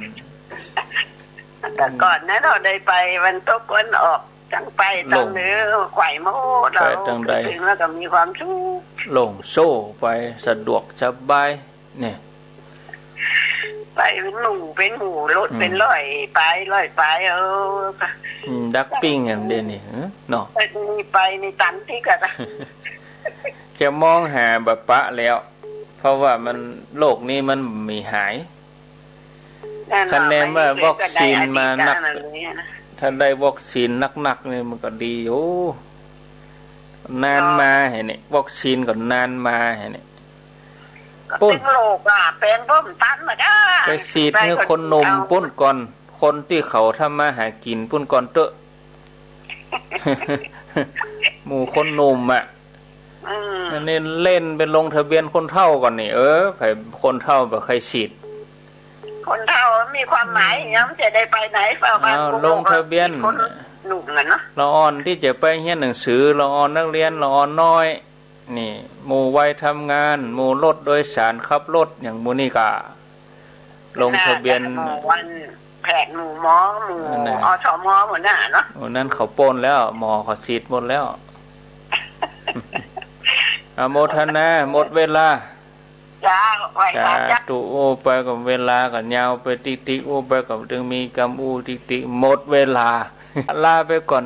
แต่ก่อนนั้นเฮาได้ไปวันตกวันออก จังไปตางเหนือ หลง ไขว่หมด ไปตางใด กึ๊ดเถิงแล้วก็มีความสุข หลงโซ่ไป สะดวกสบาย เนี่ย ไปเป๋นหมู่เป๋นหมู่ รถเป๋น อืม ร้อยปาย ร้อยปาย เออ อืม ดักปิ้งอันเดียวนี่ เนาะ ไปนี่ ไปนี่ตันตี้กะ จะมองหาบ่ปะแล้ว เพราะว่ามัน โรคนี้มันบ่มีหาย นั่น คะแนนว่า ไปนี่ วัคซีนมานัก ก็ได้อาทิตย์ละนั่นเลยนะ ถ้าได้วัคซีนนักๆ นี่มันก็ดีอยู่ นานมา เนาะ เห็นนี่ วัคซีนก็นานมา เห็นนี่ ก็ ปุ้น เป๋นโรคอะ เป๋นบ่ตันมาจ้า ไปฉีดหื้อคนหนุ่มปุ้นก่อน คนตี้เขาทำมาหากิ๋นปุ้นก่อนเต๊อะ หมู่คนหนุ่มอะ อืม อันนี้เล่นไปลงทะเบียนคนเฒ่าก่อนนี่ เออ ใผคนเฒ่าบ่ใค่ฉีด คนเฒ่ามีความหมาย อืม ยังจะได้ไปไหนเฝ้าบ้าน อ้าว กุม ลงทะเบียน คนหนุ่มน่ะเนาะ ละอ่อนตี้จะไปเฮียนหนังสือ ละอ่อนนักเรียน ละอ่อนน้อย นี่ หมู่วัยทำงาน หมู่รถโดยสาร ขับรถ อย่างหมู่นี่ก็ ลงทะเบียน หมู่วันแพทย์ หมู่หมอ หมู่ นั่นแหละ อสม หมู่นั้นเนาะ หมู่นั้นเขาป้นแล้ว หมอเขาฉีดหมดแล้ว อนุโมทนา หมดเวลา จ้า ไหว้สา สาธุ โอ้ ไปกับเวลาก็ยาวไปติ๊กๆ โอ้ ไปกับตึงมีกำอู้ติ๊กๆ หมดเวลา ลาไปก่อน